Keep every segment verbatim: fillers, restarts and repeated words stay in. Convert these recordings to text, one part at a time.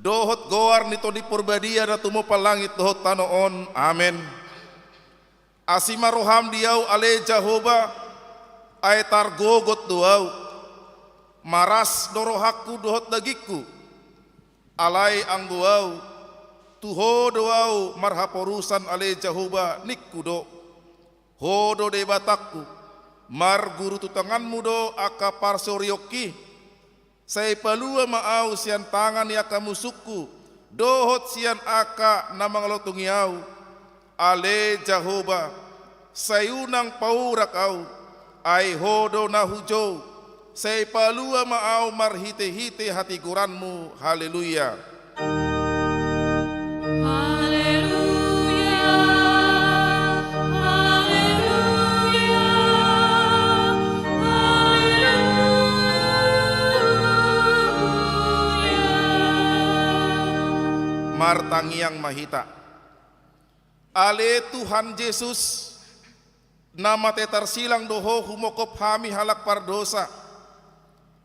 dohot goar ni Tondi Parbadia na tumompa langit dohot tano on. Amen. Asi ma roham di ahu ale Jahowa, ai targogot do ahu. Maras do rohangku dohot dagingku. Alai anggo ahu, tu Ho do ahu marhaporusan ale Jahowa, ningku do. Ho do Debatangku, marguru tu tanganmu do angka parsorionki. Sai palua ma ahu sian tangan ni angka musungku, dohot sian angka na mangalotongi ahu. Ale Jahowa, sai unang paurak ahu, ai Ho do na hujou. Sai palua ma ahu marhitehite hatigoranmu. Haleluya. Haleluya, haleluya, haleluya. Martangiang ma hita. Ale Tuhan Jesus, na mate tarsilang do Ho humongkop hami halak pardosa.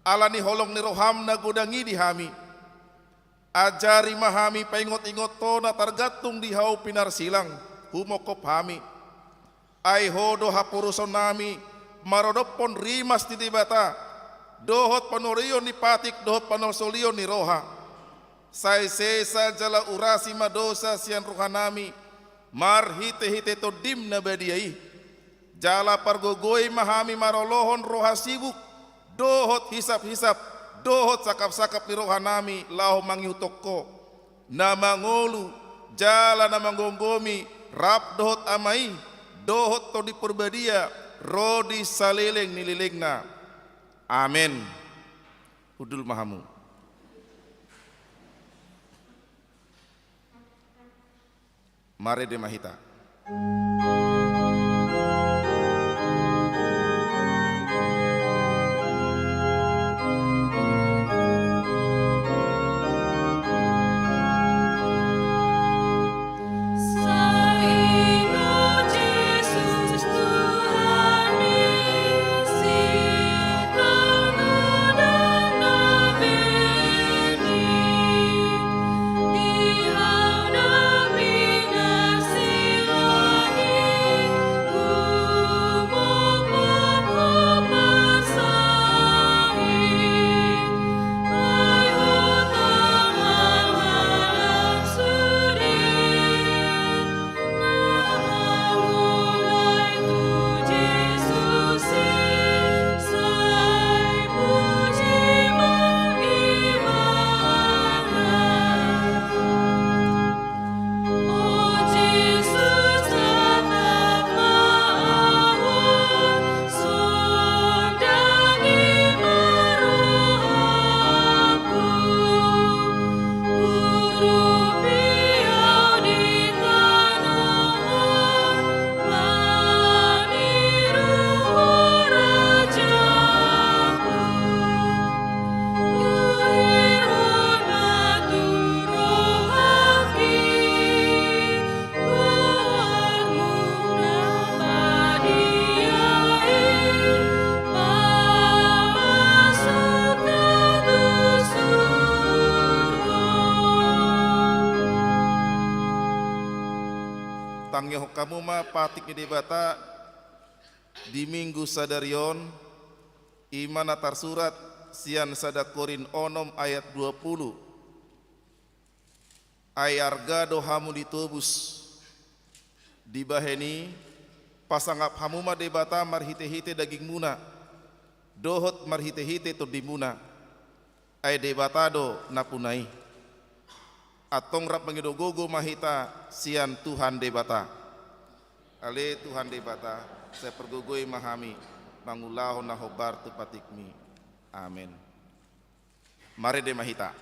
Ala ni holong ni roham na godang i di hami, ajari ma hami paingot-ingot Ho na targantung di hau pinarsilang humongkop hami. Ai Ho do haporusannami marodophon rimas ni Debata, dohot panurion ni patik dohot panolsolion ni roha. Sai sesa jala urasi ma dosa sian rohanami, marhitehite Tondim na badia i. Jala pargogoi ma hami marolohon roha sibuk, dohot hisap-hisap, dohot sangkap-sangkap ni rohanami laho mangihuthon Ho, na mangolu, jala na manggomgomi, rap dohot Ama i, dohot Tondi Parbadia, ro di saleleng ni lelengna. Amen. Hundul ma hamu. Marende ma hita. Tangihon hamu ma patik ni Debata di Minggu sadari on, i ma na tarsurat sian sada Korint onom ayat dua pulu. Ai arga do hamu ditobus. Dibahen i, pasangap hamu ma Debata marhitehite dagingmuna, dohot marhitehite tondimuna. Ai Debata do nampuna i. Antong rap mangido gogo ma hita sian Tuhan Debata. Ale Tuhan Debata, sai pargogoi ma hami mangulahon na hombar tu patikmi. Amen. Marende ma hita.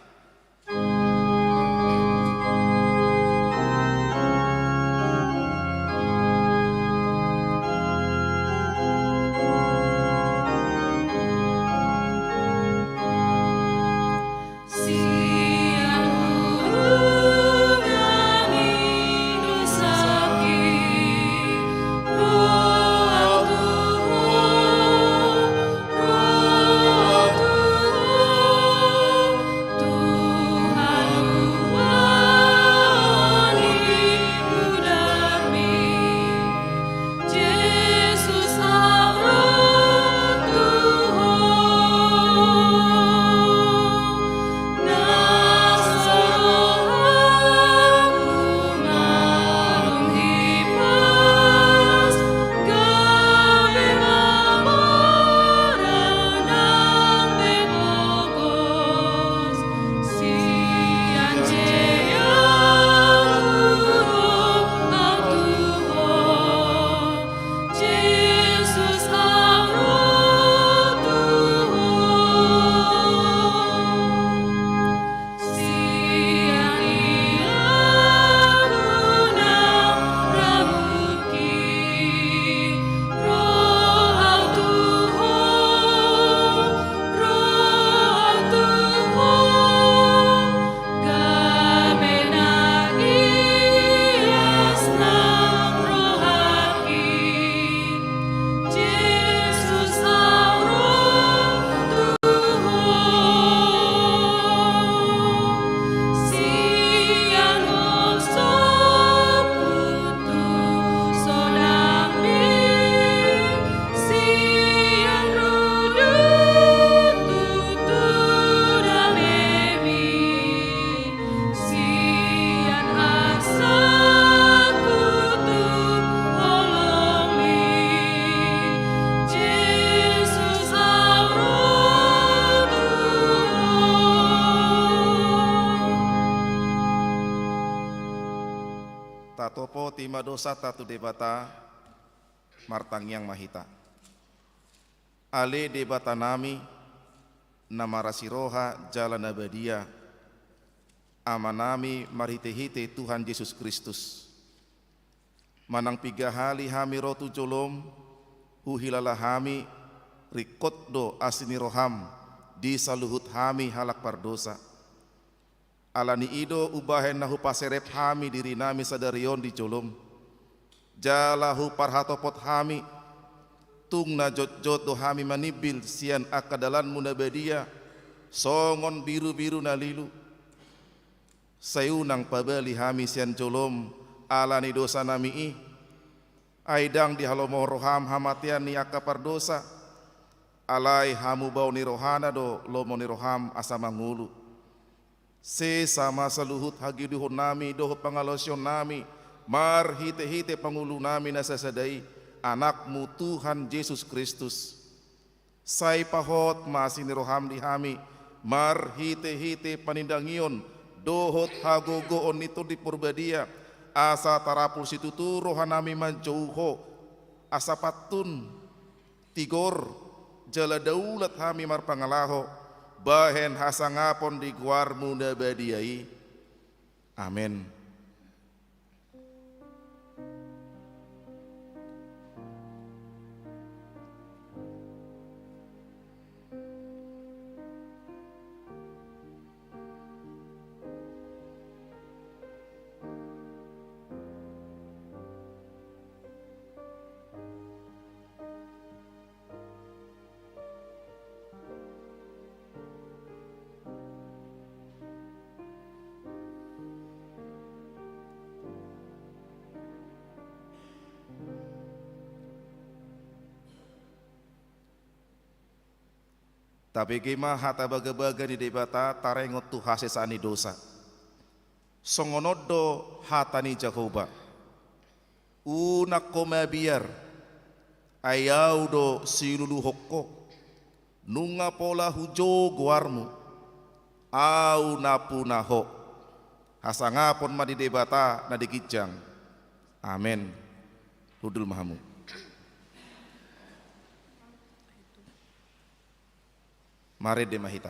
Tarima dosanta tu Debata, martangiang ma hita. Ale Debatanami, na marasi roha jala na badia, Amanami marhitehite Tuhan Jesus Kristus. Manang piga hali hami ro tu jolom, huhilala hami, ringkot do asi ni roham di saluhut hami halak pardosa. Ala ni i do umbahen na hupaserep hami dirinami sadari on di jolom. Jala huparhatopot hami, tung na jotjot do hami manimbil sian angka dalanmu na badia, songon birubiru na lilu. Sai unang pabali hami sian jolom ala ni dosanami i, ai ndang dihalomohon roham hamatean ni angka pardosa, alai hamubaon ni rohana do lomo ni roham asa mangolu. Sesa ma saluhut hagedehonnami dohot pangalaosionnami marhitehite Pangulunami na sasada i, Anakmu Tuhan Jesus Kristus. Sai pahot ma asi ni roham di hami marhitehite panindangion dohot hagogoon ni Tondi Porbadia, asa tarapul situtu rohanami manjou Ho, asa pantun, tigor, jala daulat hami marpangalaho bahen hasangapon di goarmu na badia i. Amen. Tabege ma hata bagabaga ni Debata taringot tu hasesaan ni dosa. Songon on do hata ni Jahowa: Unang ho mabiar, ai Ahu do siluluhon ho. Nunga pola hujou goarmu, Ahu nampuna ho. Hasangapon ma di Debata na di ginjang. Amen. Hundul ma hamu. Marende ma hita.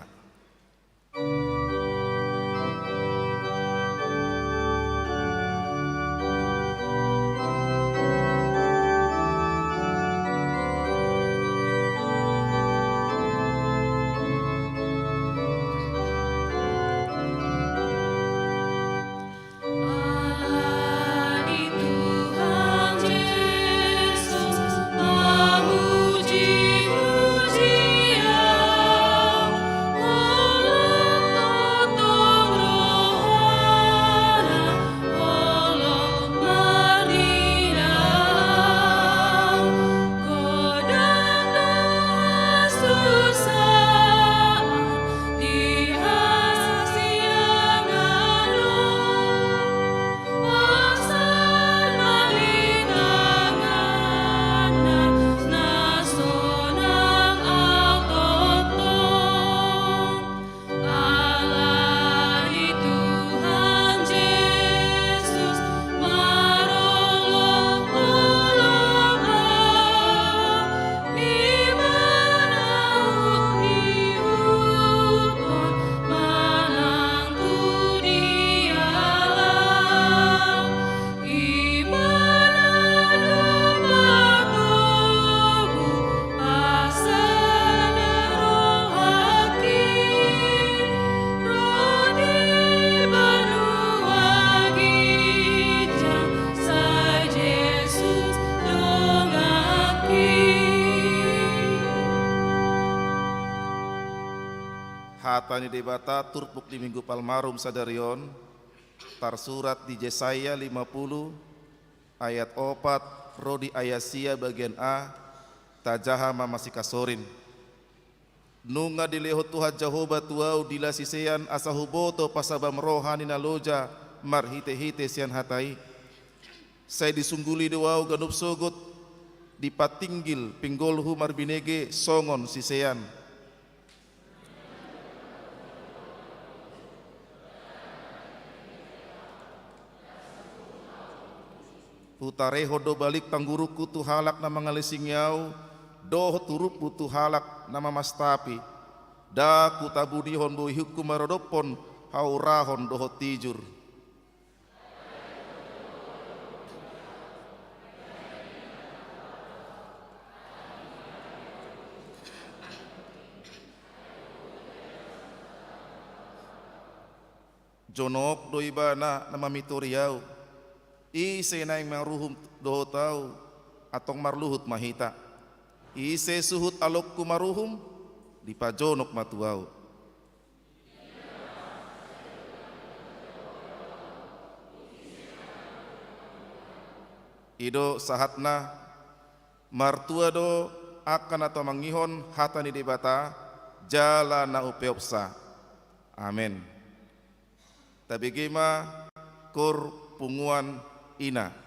Hata ni Debata turpuk di Minggu Palmarum sadari on tarsurat di Jesaya lima puluh ayat opat ro di ayat sia bagian a. Tajaha ma masikasorin. Nunga dilehon Tuhan Jahowa tu ahu dila sisean asa huboto pasabam roha ni na loja marhitehite sian hata i. Sai disungguli do ahu ganup sogot, dipatinggil pinggolhu marbinege songon sisean. Hutarehon do balintang gurungku tu halak na mangalisingi ahu, dohot turuphu tu halak na mamastapi. Ndang hutabunihon bohingku maradophon haurahon dohot tijur. Jonok do Ibana na mamitori ahu. Ise naeng maruhum dohot ahu? Antong marluhut ma hita. Ise suhut alongku maruhum? Dipajonok ma tu ahu. I do sahatna. Martua do angka na tamangihon hata ni Debata jala na umpeopsa. Amen. Tabege ma koor punguan ina.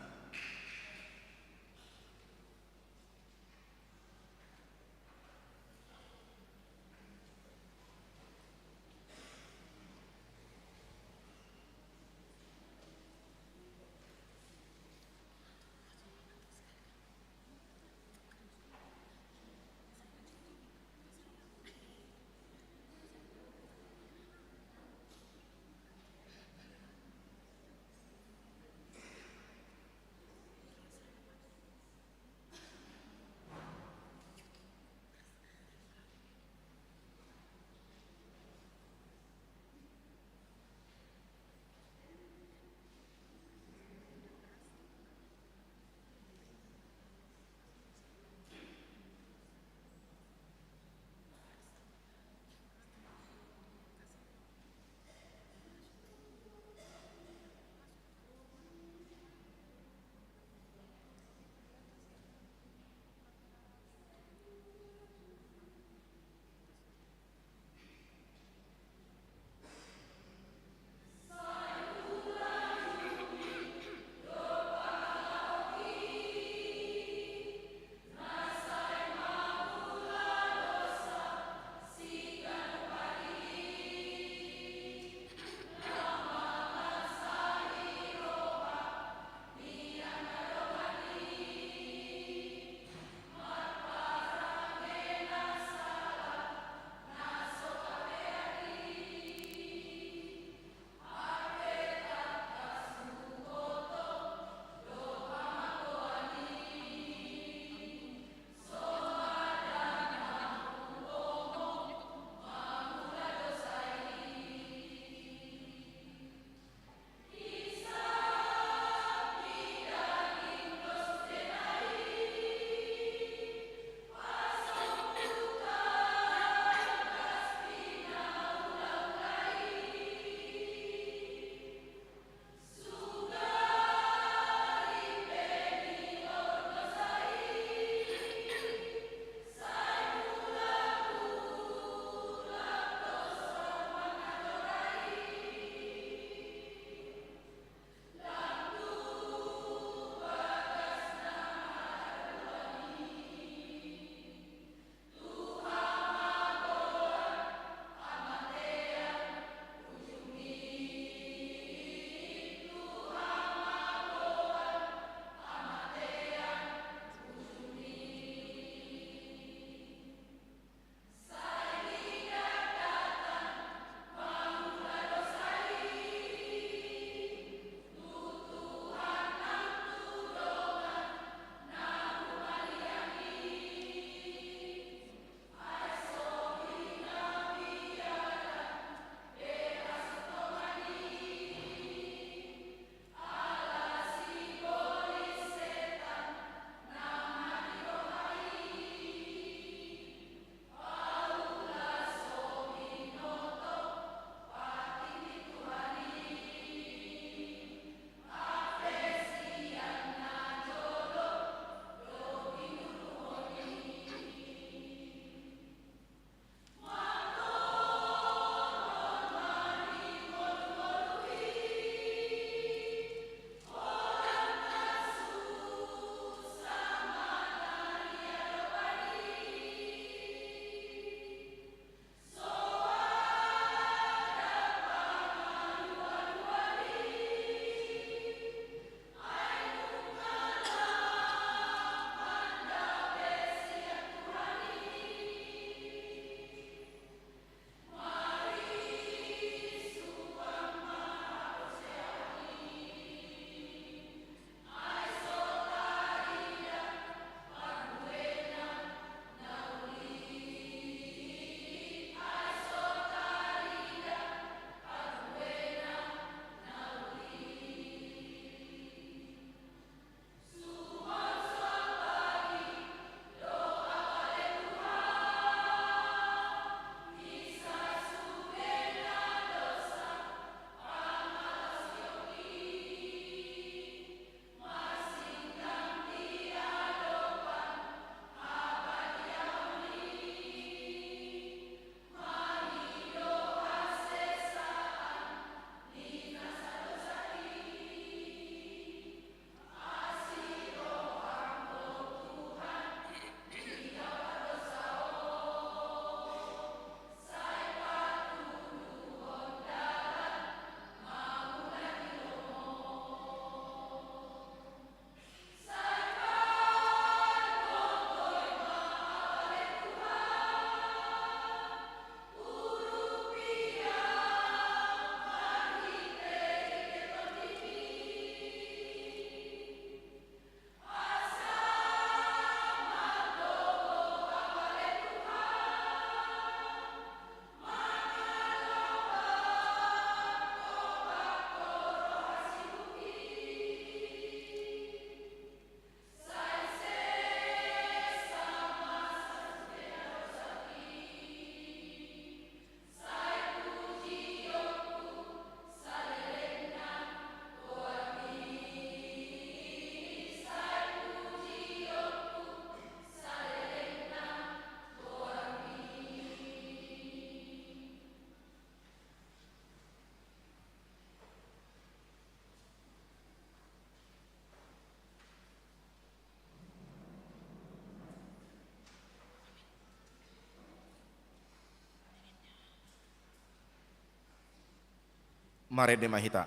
Marende ma hita.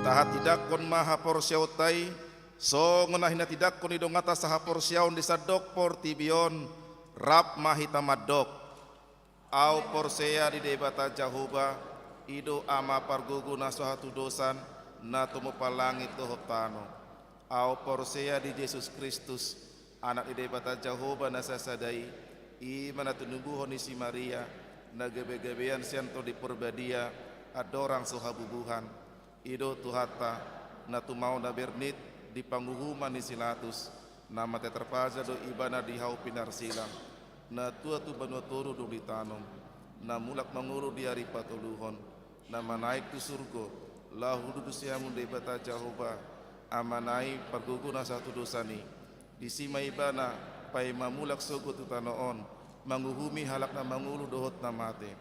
Tahatindangkon ma haporseaonta i, songon na hinatindangkon ni donganta sahaporseaon di sandok portibi on. Rap ma hita mandok. Ahu porsea di Debata Jahowa, i do Ama pargogo na so hatudosan, na tumompa langit dohot tano. Ahu porsea di Jesus Kristus, Anak ni Debata Jahowa na sasada i, i ma na tinubuhon ni si Maria, na gabegabean sian Tondi Porbadia, andorang so habubuhan. I do Tuhanta, na tumaon na bernit di panguhuman ni si Latus, na mate tarpaja do Ibana di hau pinarsilang, na tua tu banua toru dung ditanom, na mulak mangolu di ari patoluhon, na manaek tu surgo, laho hudusi hamu Debata Jahowa, Amana i pargogo na so hatudosan i. Disi ma Ibana paima mulak sogot tu tano on, manguhumi halak na mangolu dohot na mate.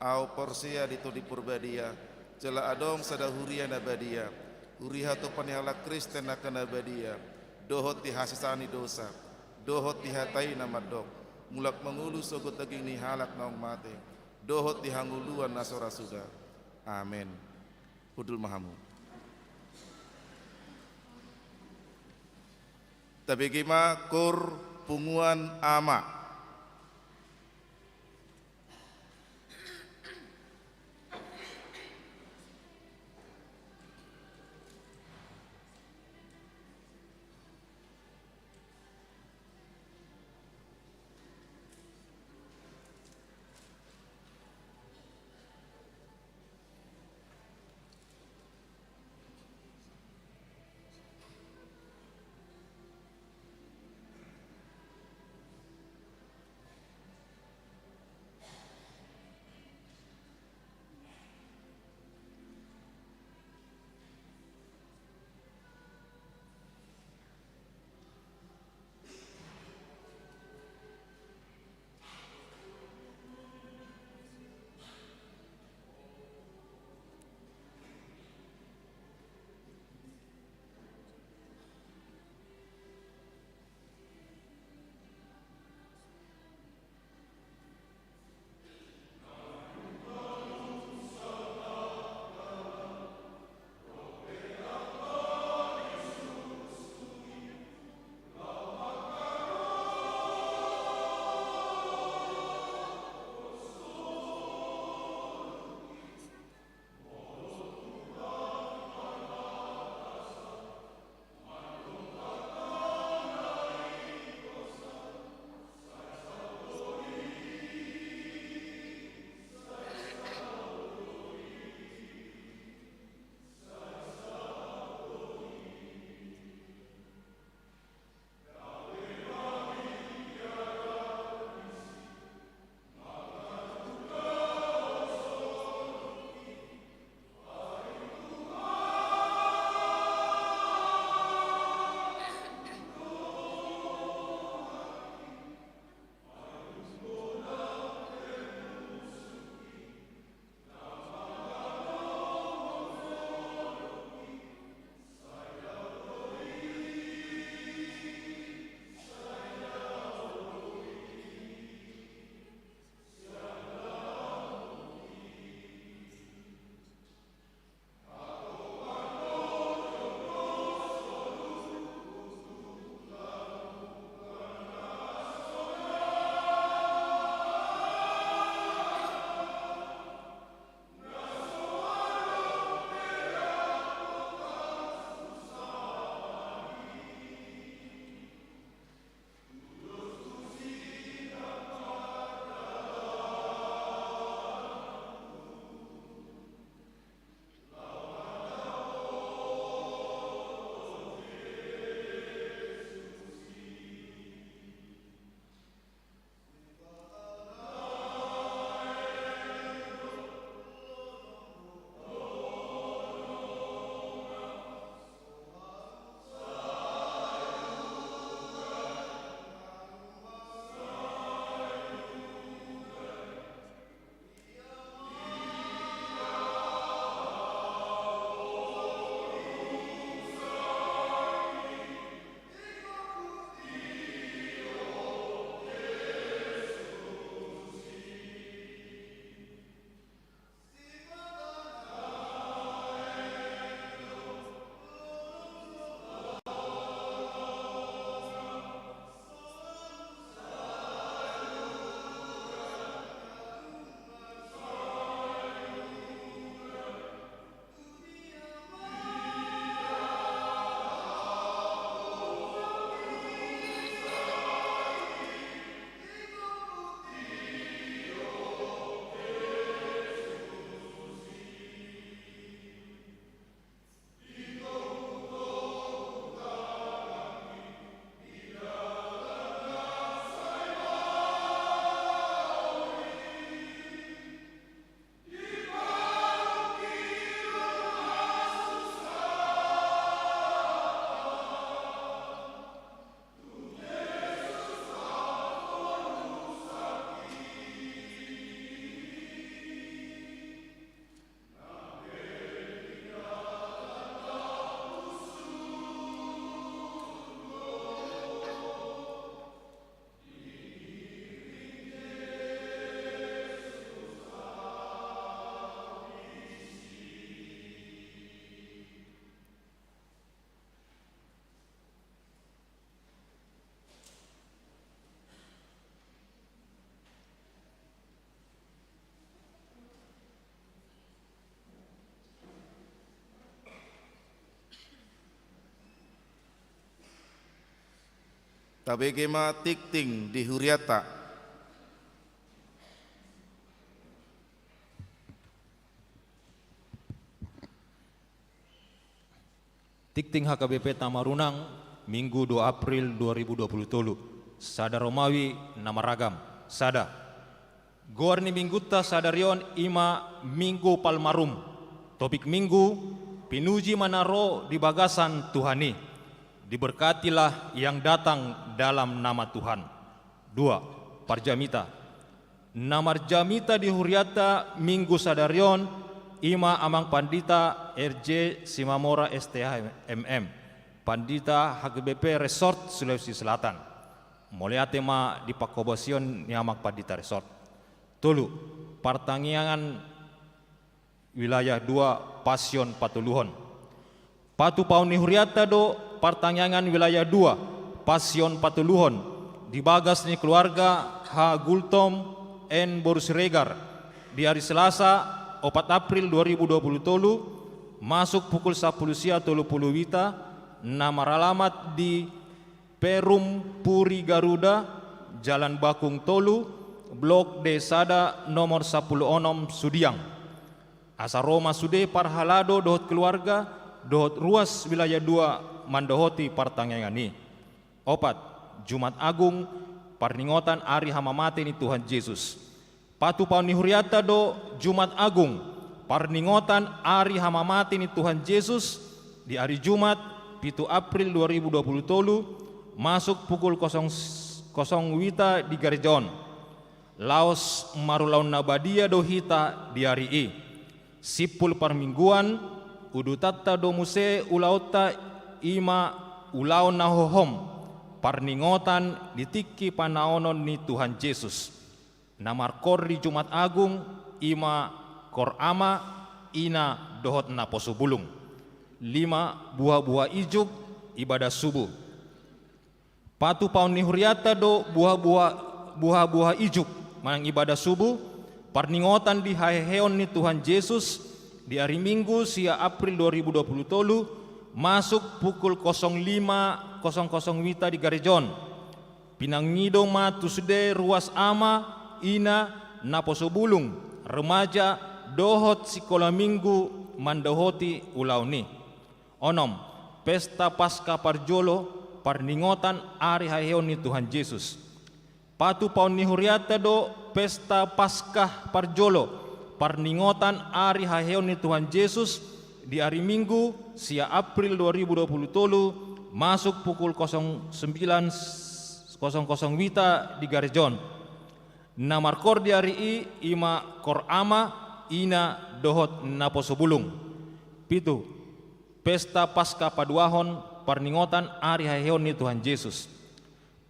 Ahu porsea di Tondi Porbadia, jala adong sada huria na badia, huria hatopan ni halak Kristen angka na badia, dohot di hasesaan ni dosa, dohot di hata i na mandok, mulak mangolu sogot daging ni halak naung mate, dohot di hangoluan na so ra suda. Amen. Hundul ma hamu. Tabege ma Koor Punguan Ama. Tabege ma tingting di hurianta. Tingting H K B P Tamarunang, Minggu dua April dua ribu dua puluh tolu. Sada Romawi na maragam. Sada. Goar ni minggunta sadari on i ma Minggu Palmarum. Topik Minggu: Pinuji ma na ro di bagasan Tuhan i. Diberkatilah yang datang dalam nama Tuhan. Dua. Parjamita. Na marjamita di hurianta Minggu sadari on i ma Amang Pandita R J Simamora S T H M M, Pandita H K B P Resort Sulawesi Selatan. Mauliate ma di panghobasion ni Amang Pandita Resort. Tolu. Partangiangan Wilayah dua, Pasion Patoluhon. Patupaon ni hurianta do Partangiangan Wilayah dua, Pasion Patoluhon, di bagas ni keluarga H Gultom N Boru Siregar, di ari Selasa, opat April dua ribu dua puluh tolu, masuk pukul sampulu sia tolu pulu wita, na maralamat di Perum Puri Garuda, Jalan Bakung tolu, Blok D sada, nomor sampulu onom, Sudiang. Asa ro ma sude parhalado dohot keluarga, dohot ruas Wilayah dua mandohoti partangiangan i. Opat. Jumat Agung, parningotan ari hamamate ni Tuhan Jesus. Patupaon ni hurianta do Jumat Agung, parningotan ari hamamate ni Tuhan Jesus, di ari Jumat, pitu April dua ribu dua puluh tolu, masuk pukul kosong, kosong wita di gareja on. Laos marulaon na badia do hita di ari i. Simpul parmingguan, udutanta do muse ulaonta, i ma ulaon na hohom, parningotan di tingki panaonon ni Tuhan Jesus. Na markoor di Jumat Agung, i ma koor Ama, Ina, dohot Naposo Bulung. Lima. Buhabuha ijuk, ibadah subuh. Patupaon ni hurianta do buhabuha, buhabuha ijuk manang ibadah subuh, parningotan di haheheon ni Tuhan Jesus, di ari Minggu sia April dua ribu dua puluh tolu, masuk pukul kosong lima kosong kosong wita di gareja on. Pinangido ma tu sude ruas Ama, Ina, Naposo Bulung, remaja, dohot sikola Minggu mandohoti ulaon i. Onom. Pesta Paskah parjolo, parningotan ari haheheon ni Tuhan Jesus. Patupaon ni hurianta do Pesta Paskah parjolo, parningotan ari haheheon ni Tuhan Jesus, di ari Minggu, sia April dua ribu dua puluh tolu, masuk pukul kosong sembilan kosong kosong wita di gareja on. Na markoor di ari i, i ma koor Ama, Ina, dohot Naposo Bulung. Pitu. Pesta Paskah paduahon, parningotan ari haheheon ni Tuhan Jesus.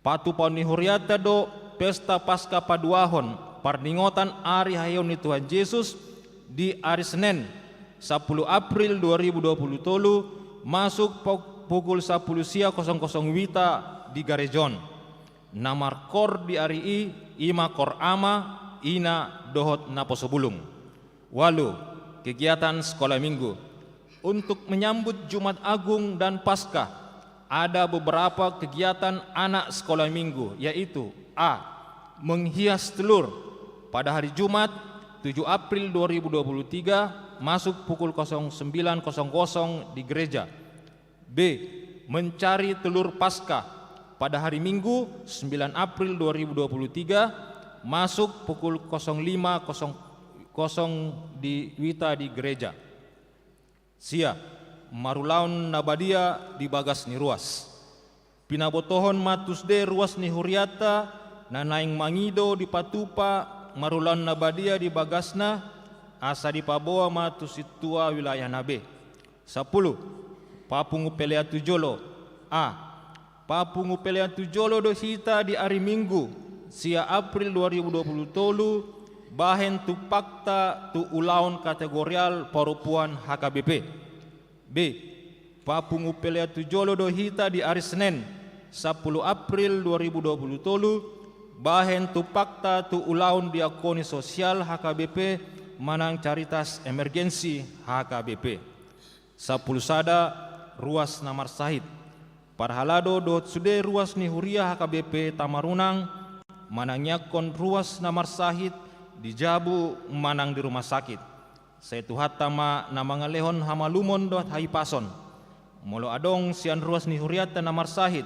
Patupaon ni hurianta do Pesta Paskah paduahon, parningotan ari haheheon ni Tuhan Jesus, di ari Senen, sampulu April dua ribu dua puluh tolu, masuk po-, pukul sampulu sia kosong kosong wita di gareja on. Na markoor di ari i, i ma koor Ama, Ina, dohot Naposo Bulung. Ualu. Kegiatan Sekolah Minggu. Untuk menyambut Jumat Agung dan Paskah, ada beberapa kegiatan anak Sekolah Minggu, yaitu: A. Menghias telur pada hari Jumat, tujuh April dua ribu dua puluh tiga, masuk pukul kosong sembilan kosong kosong di gereja. B. Mencari telur Paskah pada hari Minggu, sembilan April dua ribu dua puluh tiga, masuk pukul kosong lima kosong kosong di wita di gereja. Sia. Marulaon na badia di bagas ni ruas. Pinabotohon ma tu sude ruas ni hurianta na naeng mangido dipatupa marulaon na badia di bagasna, asa dipaboa ma tu sintua wilayahna be. Sampulu. Papungu pelean tu jolo. A. Papungu pelean tu jolo do hita di ari Minggu, sia April dua ribu dua puluh tolu, bahen tumpakta tu ulaon kategorial parompuan H K B P. B. Papungu pelean tu jolo do hita di ari Senen, sampulu April dua ribu dua puluh tolu, bahen tumpakta tu ulaon diakoni sosial H K B P manang Caritas Emergensi H K B P. Sampulu sada. Ruas na marsahit. Parhalado dohot sude ruas ni huria H K B P Tamarunang, manangiangkon ruas na marsahit di jabu manang di rumah sakit. Sai Tuhanta ma na mangalehon hamalumon dohot hahipason. Molo adong sian ruas ni hurianta na marsahit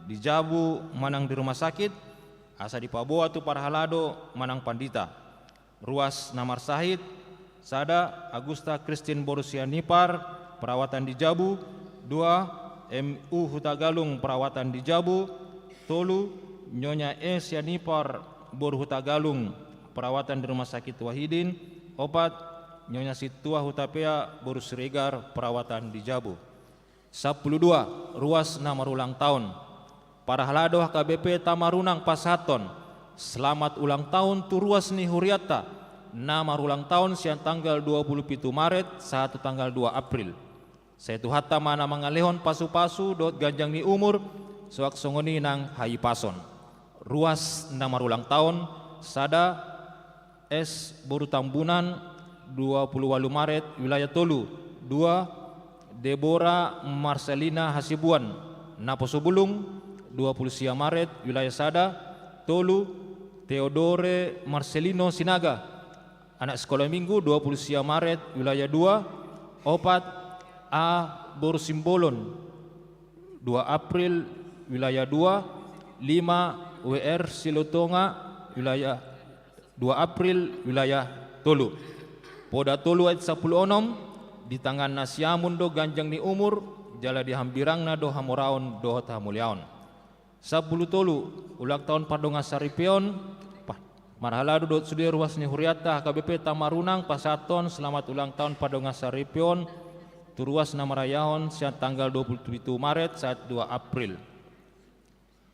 di jabu manang di rumah sakit, asa dipaboa tu parhalado manang pandita. Ruas na marsahit: sada, Agusta Christine boru Sianipar, perawatan di jabu. Dua, M U Hutagalung, perawatan di jabu. Tolu, Nyonya E Sianipar boru Hutagalung, perawatan di Rumah Sakit Wahidin. Opat, Nyonya Sintua Hutapea boru Siregar, perawatan di jabu. Sampulu dua, ruas na marulang taon. Parhalado H K B P Tamarunang pasahathon selamat ulang taon tu ruas ni hurianta na marulang taon sian tanggal dua pulu pitu Maret sahat tu tanggal dua April. Sai Tuhanta ma na mangalehon pasu-pasu dohot ganjang ni umur, suang songon i nang hahipason. Ruas na marulang taon: sada, S boru Tambunan, dua pulu ualu Maret, wilayah tolu. Dua, Debora Marcelina Hasibuan, Naposobulung, dua pulu sia Maret, wilayah sada. Tolu, Theodore Marcelino Sinaga, anak sekolah minggu, dua pulu sia Maret, wilayah dua. Opat, A boru Simbolon, dua April, wilayah dua. Lima, W R Silotonga, wilayah dua April, wilayah tolu. Poda tolu ayat sampulu onom: Di tangan na siamun do ganjang ni umur, jala di hambirangna do hamoraon dohot hamuliaon. Sampulu tolu, ulang taon pardongan saripeon. Pa-, parhalado dohot sude ruas ni hurianta H K B P Tamarunang pasahathon selamat ulang taon pardongan saripeon tu ruas na marayahon sian tanggal dua pulu pitu Maret sahat dua April.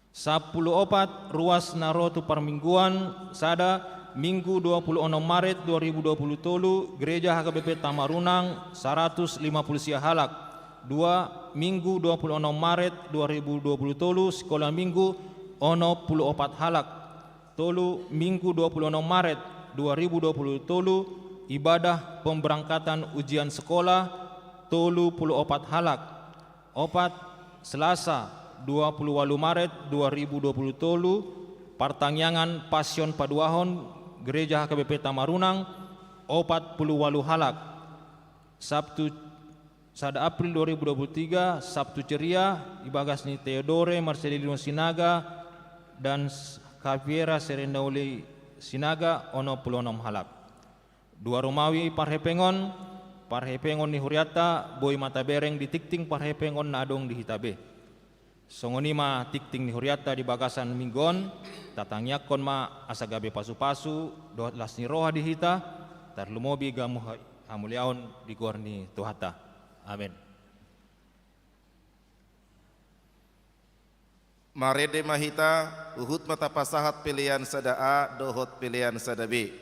Sampulu opat, ruas na ro tu parmingguan: sada, Minggu dua pulu onom Maret dua ribu dua pulu tolu, Gereja H K B P Tamarunang, saratus lima pulu sia halak. Dua, Minggu dua pulu onom Maret dua ribu dua pulu tolu, Sikola Minggu, onom pulu opat halak. Tolu, Minggu dua pulu onom Maret dua ribu dua pulu tolu, ibadah pemberangkatan ujian sekolah, tolu pulu opat halak. Opat, Selasa, dua pulu ualu Maret dua ribu dua pulu tolu, partangiangan Pasion Paduahon, Gereja H K B P Tamarunang, opat pulu ualu halak. Sabtu, sada April dua ribu dua pulu tiga, Sabtu ceria, di bagas ni Theodore Marcelino Sinaga dan S-, Javiera Serenauli Sinaga, onom pulu onom halak. Dua rumawi parhepengon, parhepengon ni hurianta, boi ma tabereng di tingting parhepengon na adong di hita be. Songon i ma tingting ni hurianta di bagasan minggu on, tatangiangkon ma asa gabe pasu-pasu dohot las ni roha di hita, tarlumobi gamu ha-, hamuliaon di goar ni Tuhanta. Amen. Marende ma hita, huhut ma tapasahat pelean sada A dohot pelean sada B.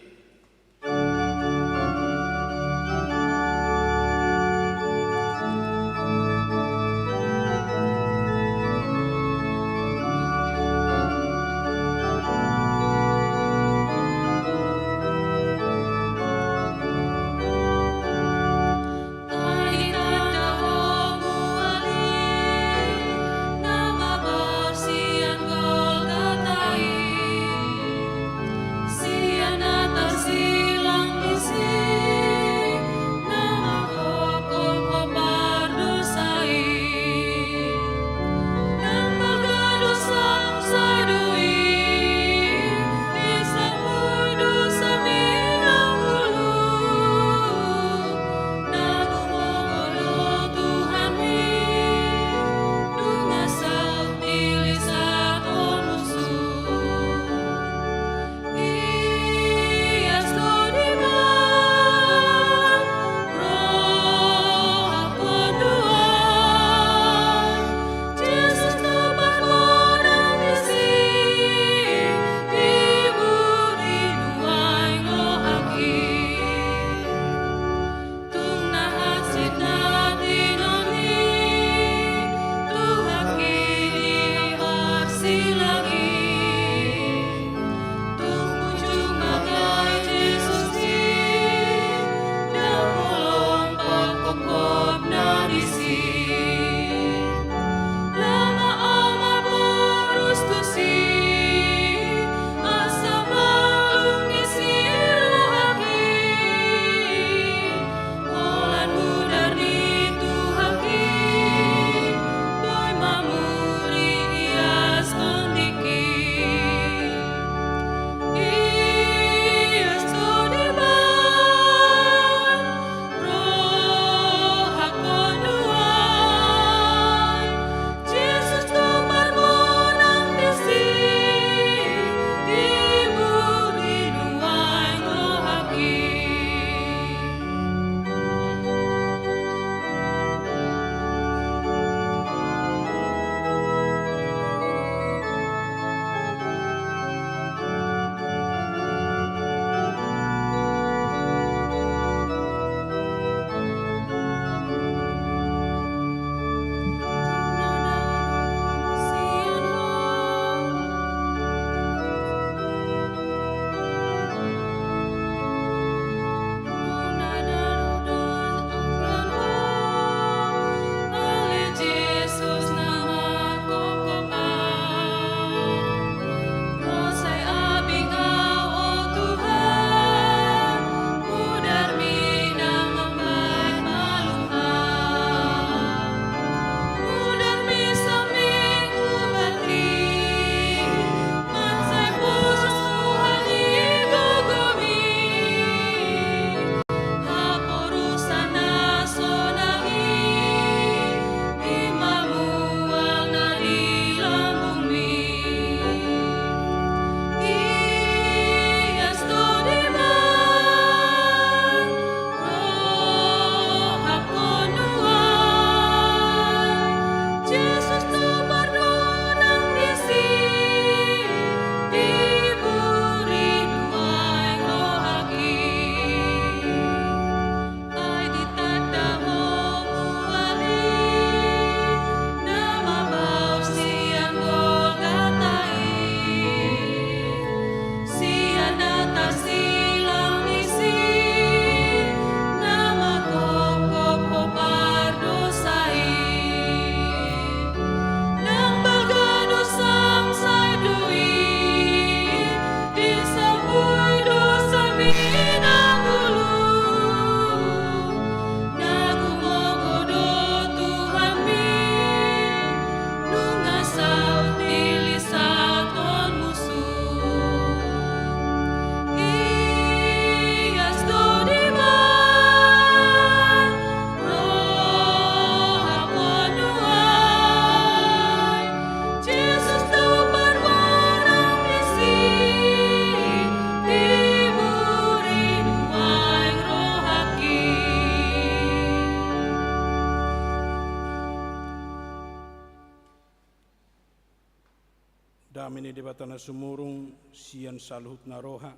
Debata na sumurung sian saluhutna roha,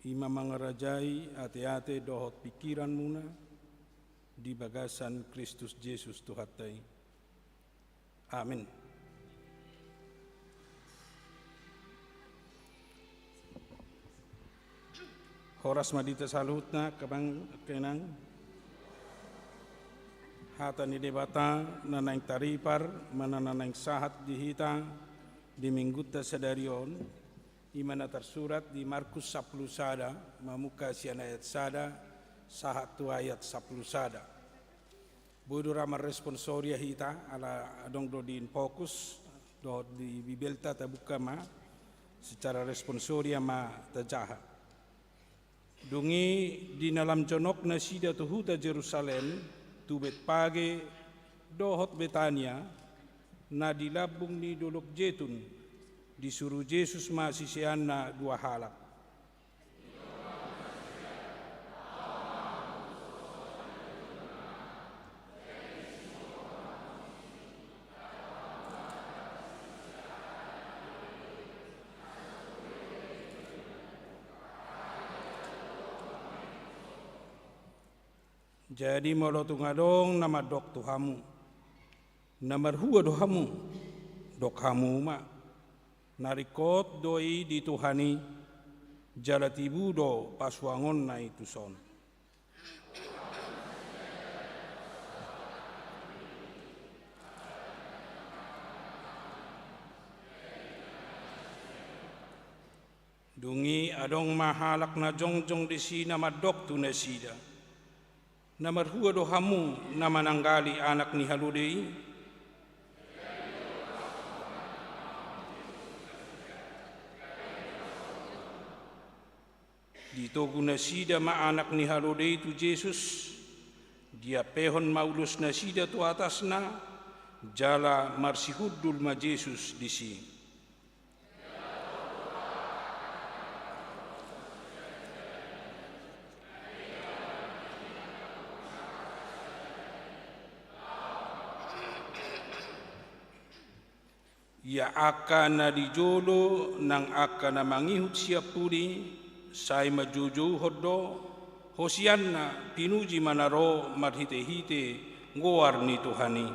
i ma mangarajai ateate dohot pingkiranmuna di bagasan Kristus Jesus Tuhanta i. Amin. Horas ma di hita saluhutna, amang, inang. Hata ni Debata na naeng taripar, manang na naeng sahat di hita di Minggunta sadari on, i ma na tarsurat di Markus sampulu sada, mamungka sian ayat sada sahat tu ayat sampulu sada. Boi do ra marresponsoria hita, ala adong do di In Focus dohot di Bibelta, tabungka ma, secara responsoria ma tajaha. Dung i di na lam jonok nasida tu huta Jerusalem, tu Betfage dohot Betania, na di lambung ni Dolok Jetun, disuru Jesus ma siseanna dua halak. Jadi molo tung adong na mandok tu hamu, "Na marhua do hamu?" dok hamu ma, "Na ringkot do i di Tuhan i, jala tibu do pasuangonna i tuson." Dung i adong ma halak na jongjong disi na mandok tu nasida, "Na marhua do hamu na mananggali anak ni halode i?" Ditogu nasida ma anak ni halode i tu Jesus, diampehon ma ulos nasida tu atasna, jala marsihundul ma Jesus disi. Ia angka na di jolo nang angka na mangihut sian pudi, sai manjoujouhon do, "Hosianna, pinuji ma na ro marhitehite goar ni Tuhan i."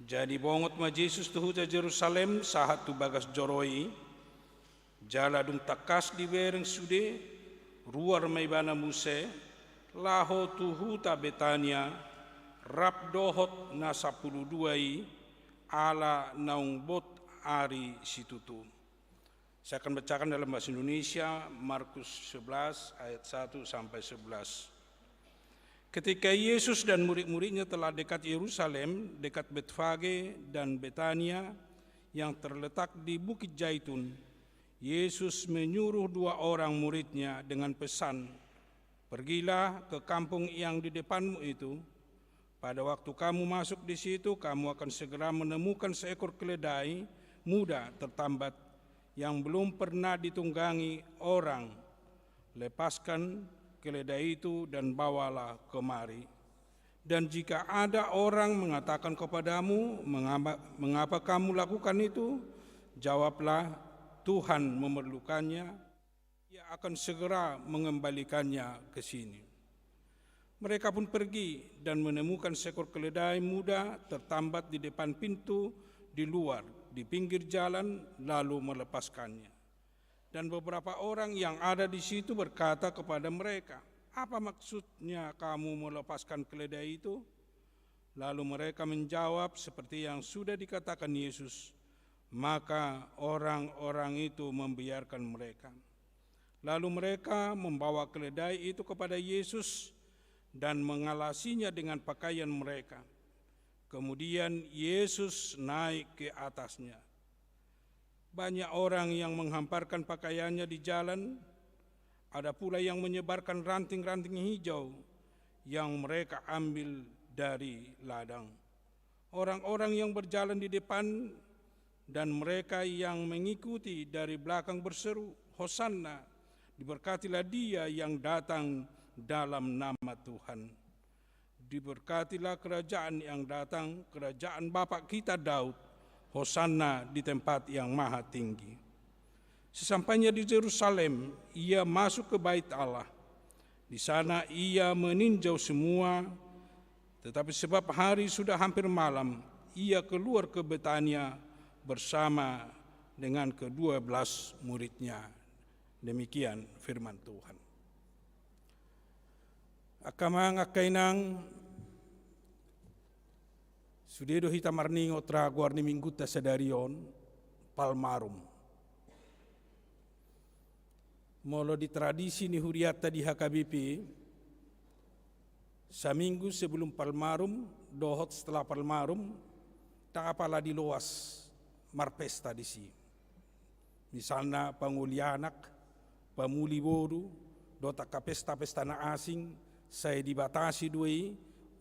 Jadi bongot ma Jesus tu huta Jerusalem sahat tu bagas joro i, jala dung tangkas dibereng sude, ruar ma ibana muse, laho tu huta Betania, rap dohot na sampulu dua i, ala naung bot ari situtu. Saya akan bacakan dalam bahasa Indonesia, Markus sebelas ayat satu sampai sebelas. Ketika Yesus dan murid-muridnya telah dekat Yerusalem, dekat Betfage dan Betania yang terletak di Bukit Zaitun, Yesus menyuruh dua orang muridnya dengan pesan, "Pergilah ke kampung yang di depanmu itu. Pada waktu kamu masuk di situ, kamu akan segera menemukan seekor keledai muda tertambat yang belum pernah ditunggangi orang. Lepaskan keledai itu dan bawalah kemari. Dan jika ada orang mengatakan kepadamu, 'Mengapa, mengapa kamu lakukan itu?' Jawablah, 'Tuhan memerlukannya, Ia akan segera mengembalikannya ke sini.'" Mereka pun pergi dan menemukan seekor keledai muda tertambat di depan pintu di luar, di pinggir jalan, lalu melepaskannya. Dan beberapa orang yang ada di situ berkata kepada mereka, "Apa maksudnya kamu melepaskan keledai itu?" Lalu mereka menjawab seperti yang sudah dikatakan Yesus, maka orang-orang itu membiarkan mereka. Lalu mereka membawa keledai itu kepada Yesus dan mengalasinya dengan pakaian mereka. Kemudian Yesus naik ke atasnya. Banyak orang yang menghamparkan pakaiannya di jalan, ada pula yang menyebarkan ranting-ranting hijau yang mereka ambil dari ladang. Orang-orang yang berjalan di depan dan mereka yang mengikuti dari belakang berseru, "Hosanna! Diberkatilah Dia yang datang dalam nama Tuhan. Diberkatilah kerajaan yang datang, kerajaan bapak kita Daud. Hosanna di tempat yang maha tinggi. Sesampainya di Yerusalem, ia masuk ke bait Allah. Di sana ia meninjau semua, tetapi sebab hari sudah hampir malam, ia keluar ke Betania bersama dengan kedua belas muridnya. Demikian firman Tuhan. Angka amang, angka inang, sude do hita marningot ra goar ni minggunta sadari on, Palmarum. Molo di tradisi ni hurianta di H K B P, saminggu sebelum Palmarum dohot setelah Palmarum, ndang apala diloas marpesta disi. Misalna pangoli anak, pamuli boru, dohot angka pesta-pesta na asing, sai dibatasi do i,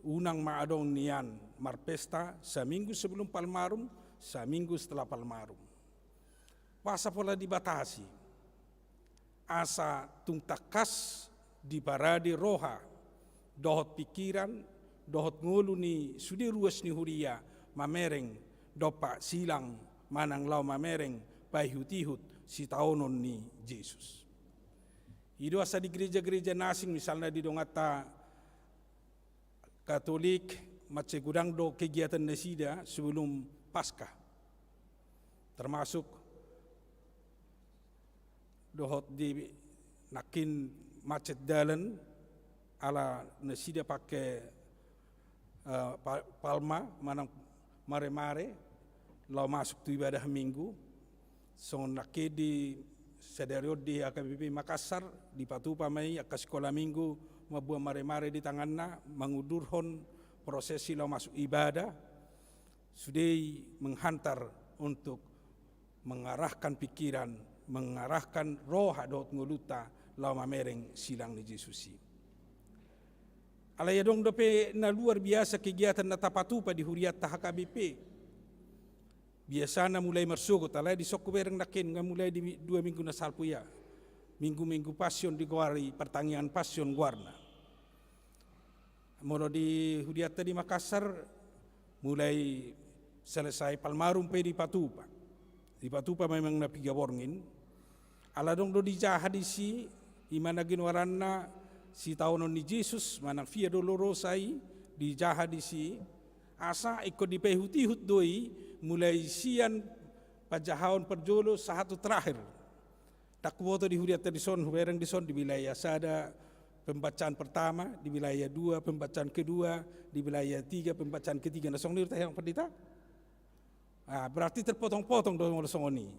unang ma adong nian marpesta saminggu sebelum Palmarum, saminggu setelah Palmarum. Boasa pola dibatasi? Asa tung tangkas diparade roha, dohot pikiran, dohot ngolu ni sude ruas ni huria mamereng dompak silang manang laho mamereng paihut-ihut sitaonon ni Jesus. I do asa di gereja-gereja na asing, misalna di donganta Katolik, mansai godang do kegiatan nasida sebelum Paskah. Termasuk dohot di nangkin macet dalan ala nasida pake, eh, pa-, palma manang mare-mare laho masuk tu ibadah Minggu. Songon nangkin di sadari on di H K B P Makassar, dipatupa ma i angka sikola Minggu mamboan mare-mare di tanganna mangundurhon prosesi laho masuk ibadah. Sude i menghantar untuk mengarahkan pikiran, mengarahkan roha dohot ngolunta laho mamereng silang ni Jesus i. Alai adong dope na luar biasa kegiatan na tapatupa di hurianta H K B P. Biasana mulai marsogot, alai dison hubereng nangkin nga mulai di dua minggu na salpu ia. Minggu-minggu Passion digoari, pertangiangan Passion goarna. Molo di hurianta di Makassar, mulai selesai Palmarum pe dipatupa. Dipatupa memang na piga borngin. Ala adong do dijaha disi, i ma na ginoaranna sitaonon ni Jesus, manang Via Dolorosa i, dijaha disi. Asa ingkon dipaihut-ihut do i, mulai sian panjahaon parjolo sahat tu terakhir. Ndang huboto di hurianta dison, hubereng dison di wilayah sada pembacaan pertama, di wilayah dua pembacaan kedua, di wilayah tiga pembacaan ketiga. Na songon i do tahe, Amang Pandita? Ah, berarti terpotong-potong do molo songon i.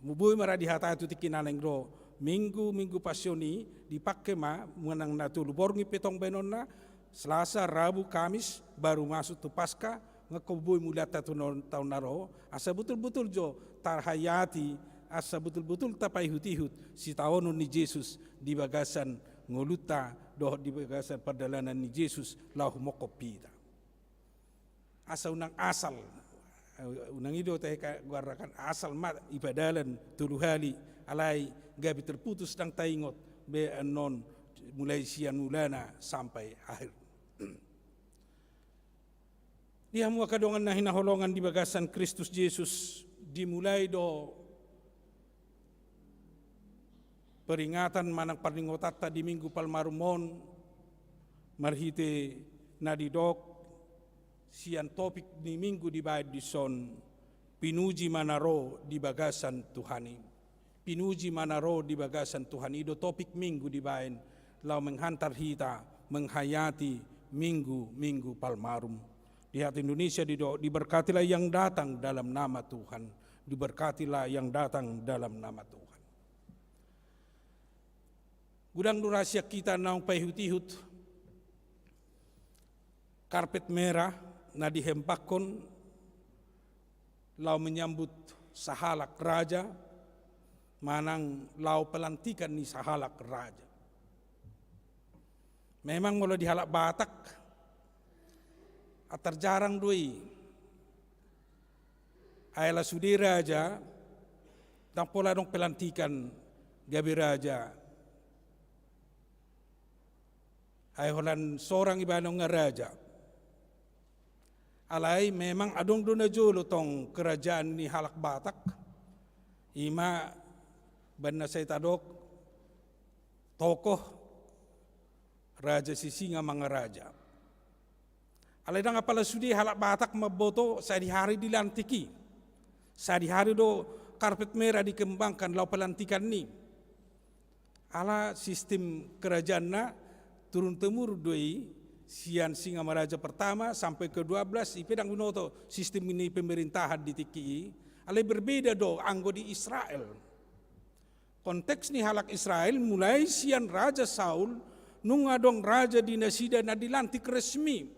Boi ma ra dihatai tu tingki na naeng ro Minggu, Minggu Passion i dipake ma manang na tolu borngin pe tong baenonna, Selasa, Rabu, Kamis, baru masuk tu Paskah, nga ingkon boi mulianta tu taon na ro, asa butul-butul jo tarhayati, asa butul-butul tapaihut-ihut sitaonon ni Jesus di bagasan ngolunta dohot di bagasan pardalanan ni Jesus laho manghophop hita. Asa unang asal, unang i do tahe goarna kan, asal ma ipadalan tolu hali, alai gabe terputus, ndang taingot be annon mulai sian mulana sampai akhir. Di hamu angka dongan na hinaholongan di bagasan Kristus Jesus, dimulai do peringatan manang parningotanta di Minggu Palmarum on marhite na didok sian topik ni Minggu dibaen dison, Pinuji ma na ro di bagasan Tuhan i. Pinuji ma na ro di bagasan Tuhan i, i do topik Minggu dibaen laho menghantar hita menghayati Minggu, Minggu Palmarum. Di hata Indonesia didok, diberkatilah yang datang dalam nama Tuhan. Diberkatilah yang datang dalam nama Tuhan. Godang do ra sian hita naung paihut-ihut karpet merah na dihembakkon laho menyambut sahalak raja manang laho pelantikan ni sahalak raja. Memang molo di halak Batak, antar jarang do i. Ai ala sude raja, ndang pola adong pelantikan gabe raja. Ai holan sorang ibana nunga raja. Alai memang adong do na jolo tong kerajaan ni halak Batak, ima baen na sai tadok tokoh Raja Sisingamangaraja. Alai ndang apala sude halak Batak mamboto sadihari dilantik i. Sadihari do karpet merah dikembangkan laho pelantikan i. Ala sistem kerajaanna turun temurun do i, sian Singamaraja pertama sampai kedua belas, i pe ndang binoto sistem ni pemerintahan di tingki i. Alai berbeda do anggo di Israel. Konteks ni halak Israel mulai sian Raja Saul, nunga adong raja di nasida na dilantik resmi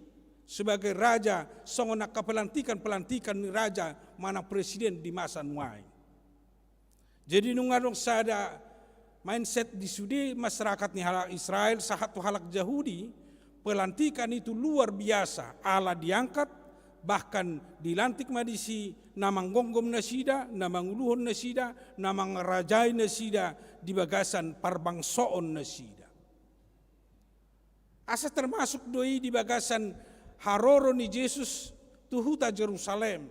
sebagai raja, songon angka pelantikan-pelantikan ni raja manang presiden di masa nuaeng. Jadi nunga adong sada mindset di sude masyarakat ni halak Israel sahat tu halak Jahudi, pelantikan itu luar biasa, ala diangkat, bahkan dilantik ma disi na manggomgom nasida, na manguluhon nasida, na mangarajai nasida di bagasan parbangsoon nasida. Asa termasuk do i di bagasan haroro ni Jesus tu huta Jerusalem.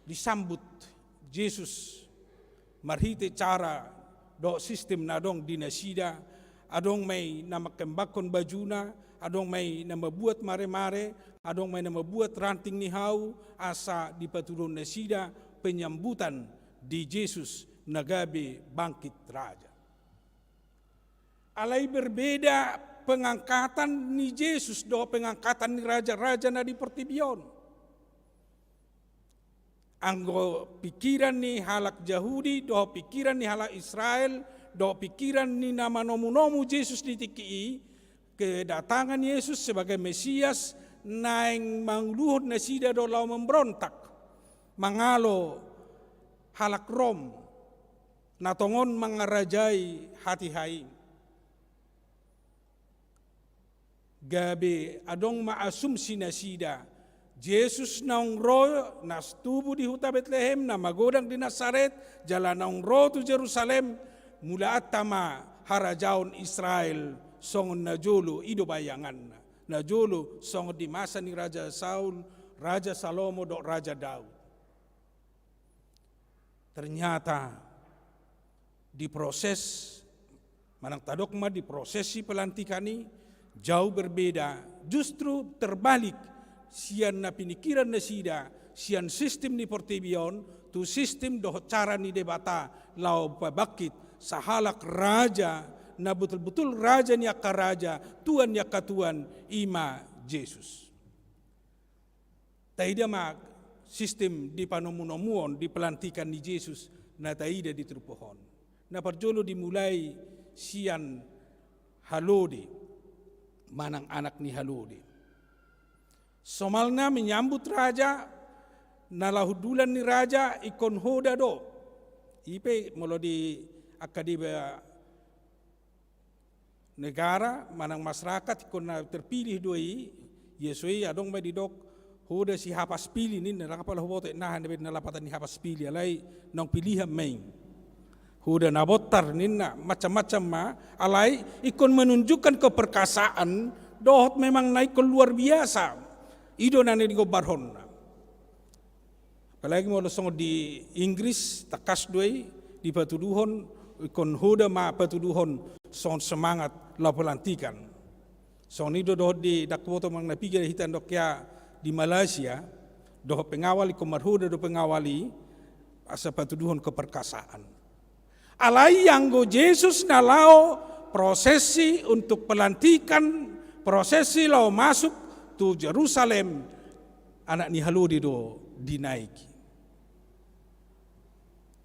Disambut Jesus marhite cara dohot sistem na adong di nasida, adong ma i na mangkembangkon bajuna, adong ma i na mambuat maremare, adong ma i na mambuat ranting ni hau, asa dipatuduhon nasida penyambutan di Jesus na gabe bangkit raja. Alai berbeda pengangkatan ni Jesus dohot pengangkatan ni raja-raja na di portibi on. Anggo pikiran ni halak Jahudi dohot pikiran ni halak Israel dohot pikiran ni na manomunomu Jesus di tingki i, kedatangan Yesus sebagai Mesias naeng manguluhon nasida do laho memberontak, mangalo halak Rom na tongon mangarajai hatiha i. Gabe adong ma asumsi nasida, Jesus naung ro, na tubu di huta Betlehem, na magodang di Nasaret, jala naung ro tu Jerusalem, mulaanta ma harajaon Israel songon na jolo, i do bayanganna. Na jolo songon di masa ni Raja Saul, Raja Salomo dohot Raja Daud. Ternyata di proses, manang tadok ma di prosesi pelantikan i, jauh berbeda, justru terbalik sian na pinikiran nasida, sian sistem ni portibi on, tu sistem dohot cara ni Debata laho pabangkit sahalak raja, na betul-betul raja ni angka raja, tuan ni angka tuan, i ma Jesus. Taida ma sistem di panomunomuon, di pelantikan ni Jesus na taida di turpuk on. Na parjolo dimulai sian halode, manang anak ni halode. Somalna menyambut raja, na laho hundulan ni raja ingkon hoda do. I pe molo di angka deba negara manang masyarakat ingkon na terpilih do i, ia so i adong ma didok hoda si hapas pilih ninna, ndang apala huboto inna aha na baen na lapatan ni hapas pilih, alai naung pilihan ma i. Hoda na bontar ninna, macam-macam ma, alai ingkon menunjukkan keperkasaan dohot memang na ingkon luar biasa. I do na nigombarhonna. Apalagi molo songon di Inggris, tangkas do i dipatuduhon, ingkon hoda ma patuduhon songon semangat laho pelantikan. Songon i do dohot di, ndang huboto manang na piga hita ndok ia di Malaysia, dohot pengawal ingkon marhoda do pengawal i, asa patuduhon keperkasaan. Alai anggo Jesus na laho prosesi untuk pelantikan, prosesi laho masuk tu Jerusalem, anak ni halode do dinaeki.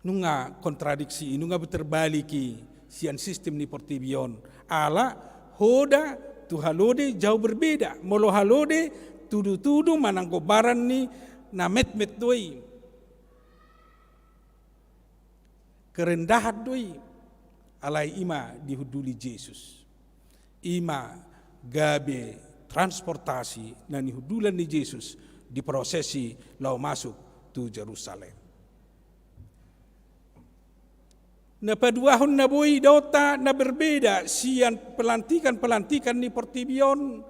Nunga kontradiksi i, nunga terbalik i sian sistem ni portibi on. Ala hoda tu halode jauh berbeda. Molo halode tudu-tudu manang gombaran ni na metmet do i. Kerendahan do i, alai i ma dihunduli Jesus. I ma gabe transportasi na nihundulan ni Jesus di prosesi laho masuk tu Jerusalem. Na paduahon na boi idaonta na berbeda sian pelantikan-pelantikan ni portibi on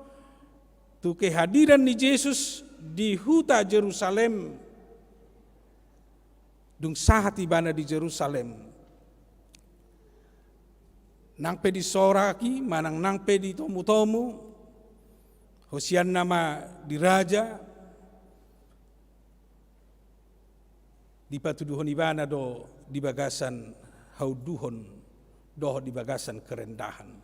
tu kehadiran ni Jesus di huta Jerusalem. Dung sahat ibana di Jerusalem, nang pe disoraki manang nang pe ditomu-tomu, hosianna ma di raja, dipatuduhon ibana do di bagasan haunduhon dohot di bagasan kerendahan.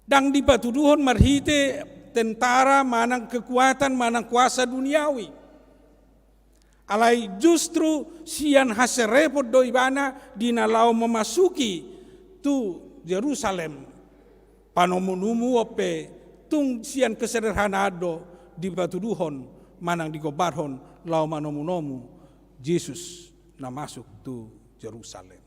Ndang dipatuduhon marhite tentara manang kekuatan manang kuasa duniawi. Alai justru sian haserepon do ibana di na laho memasuki tu Jerusalem. Panomu-nomu on pe tung sian kesederhanaan do dipatuduhon manang digombarhon laho manomu-nomu Jesus na masuk tu Jerusalem.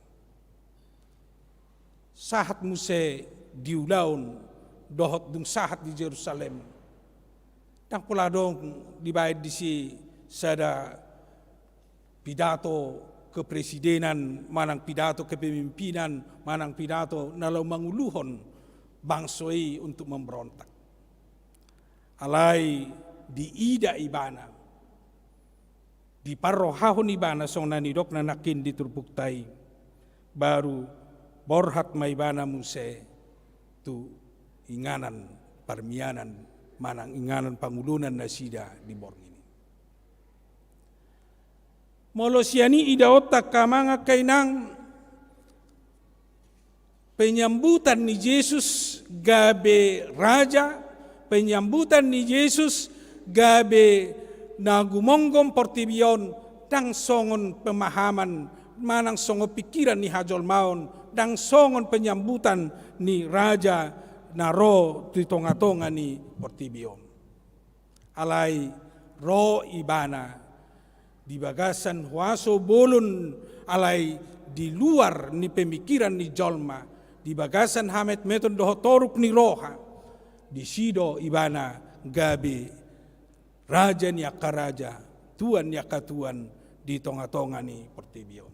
Sahat muse di ulaon dohot dung sahat di Jerusalem, ndang pola adong dibaen disi sada pidato kepresidenan manang pidato kepemimpinan manang pidato na laho manguluhon bangso i untuk memberontak. Alai diida ibana, diparrohahon ibana songon na nidokna nangkin di turpukta i, baru borhat ma ibana muse tu inganan parmianan manang inganan pangulunan nasida di borngin i. Molo sian i idaonta angka amang angka inang, penyambutan ni Jesus gabe raja, penyambutan ni Jesus gabe na gumonggom portibi on, ndang songon pemahaman manang songon pikiran ni hajolmaon, ndang songon penyambutan ni raja na ro di tonga-tonga ni portibi on. Alai ro ibana di bagasan huaso bolon, alai di luar ni pemikiran ni jolma, di bagasan hametmeton dohot toruk ni roha, disi do ibana gabe raja ni angka raja, tuan ni angka tuan di tonga-tonga ni portibi on.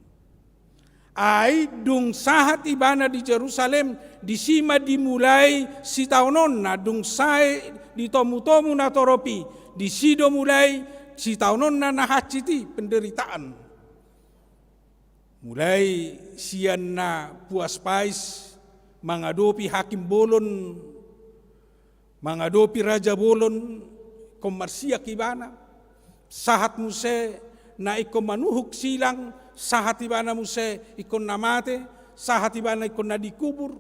Ai dung sahat ibana di Jerusalem, disi ma dimulai sitaononna, dung sae ditomu-tomu natorop i, disi do mulai sitaononna na hansit i, penderitaan. Mulai sian na puas pais mangadopi hakim bolon, mangadopi raja bolon, ingkon marsiak ibana. Sahat muse na ingkon manuhuk silang, sahat ibana muse ingkon na mate, sahat ibana ingkon na dikubur.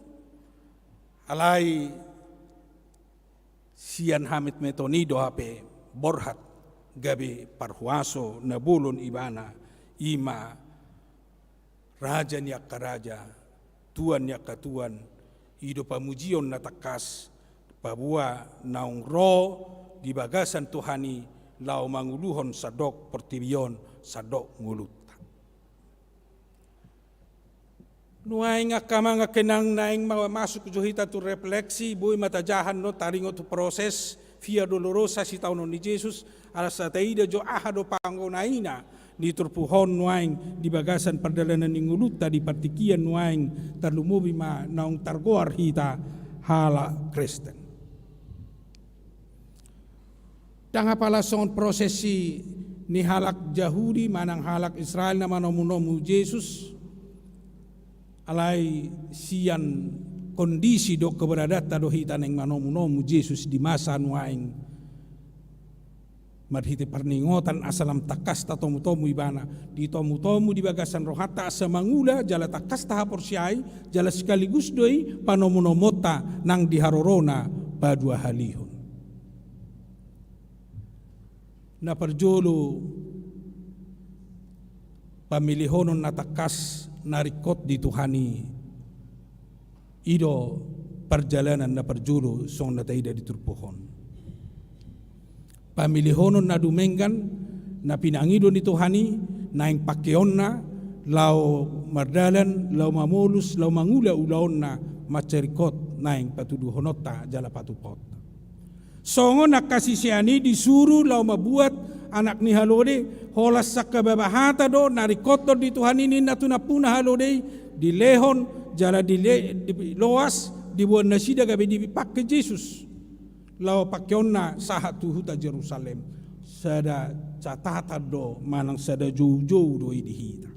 Alai sian hametmeton i do hape borhat gabe parhuaso na bolon ibana, i ma raja ni angka raja, tuan ni angka tuan, i do pamujion na tangkas, paboa naung ro di bagasan Tuhan i laho manguluhon sandok portibi on, sandok ngolunta. Nuaeng angka amang angka inang, naeng ma-, masuk jo hita tu refleksi, boi ma tajaha on taringot tu proses Via Dolorosa sitaonon ni Jesus, asa taida jo aha do panggonaina di turpuk on nuaeng di bagasan pardalanan ni ngolunta di partingkian nuaeng, tarlumobi ma naung targoar hita halak Kristen. Ndang apala songon proses ni halak Jahudi manang halak Israel na manomu-nomu Jesus, alai sian kondisi dohot keberadaanta do hita naeng manomu-nomu Jesus di masa nuaeng. Marhite parningotan asa lam tangkas tatomu-tomu ibana, ditomu-tomu di bagasan rohanta asa mangula jala tangkas tahaporseai, jala sekaligus do i panomu-nomuonta nang di harorona paduahalihon. Na parjolo, pamilihonon na tangkas na ringkot di Tuhan i, i do parjalanan na parjolo songon na taida di turpuk on. Pamilihonon na dumenggan na pinangido ni Tuhan i, naeng pangkeonna laho mardalan, laho mamolus, laho mangula ulaonna, mansai ringkot naeng patuduhononta jala patupaonta. Songon angka sisean i disuru laho mambuat anak ni halode, holan sangkababa hata do na ringkot do di Tuhan i ninna tu nampuna halode i, dilehon, jala dile-, diloas, diboan nasida gabe dipangke Jesus. Laho pangkeonna sahat tu huta Jerusalem. Sada catatan do manang sada joujou do i di hita.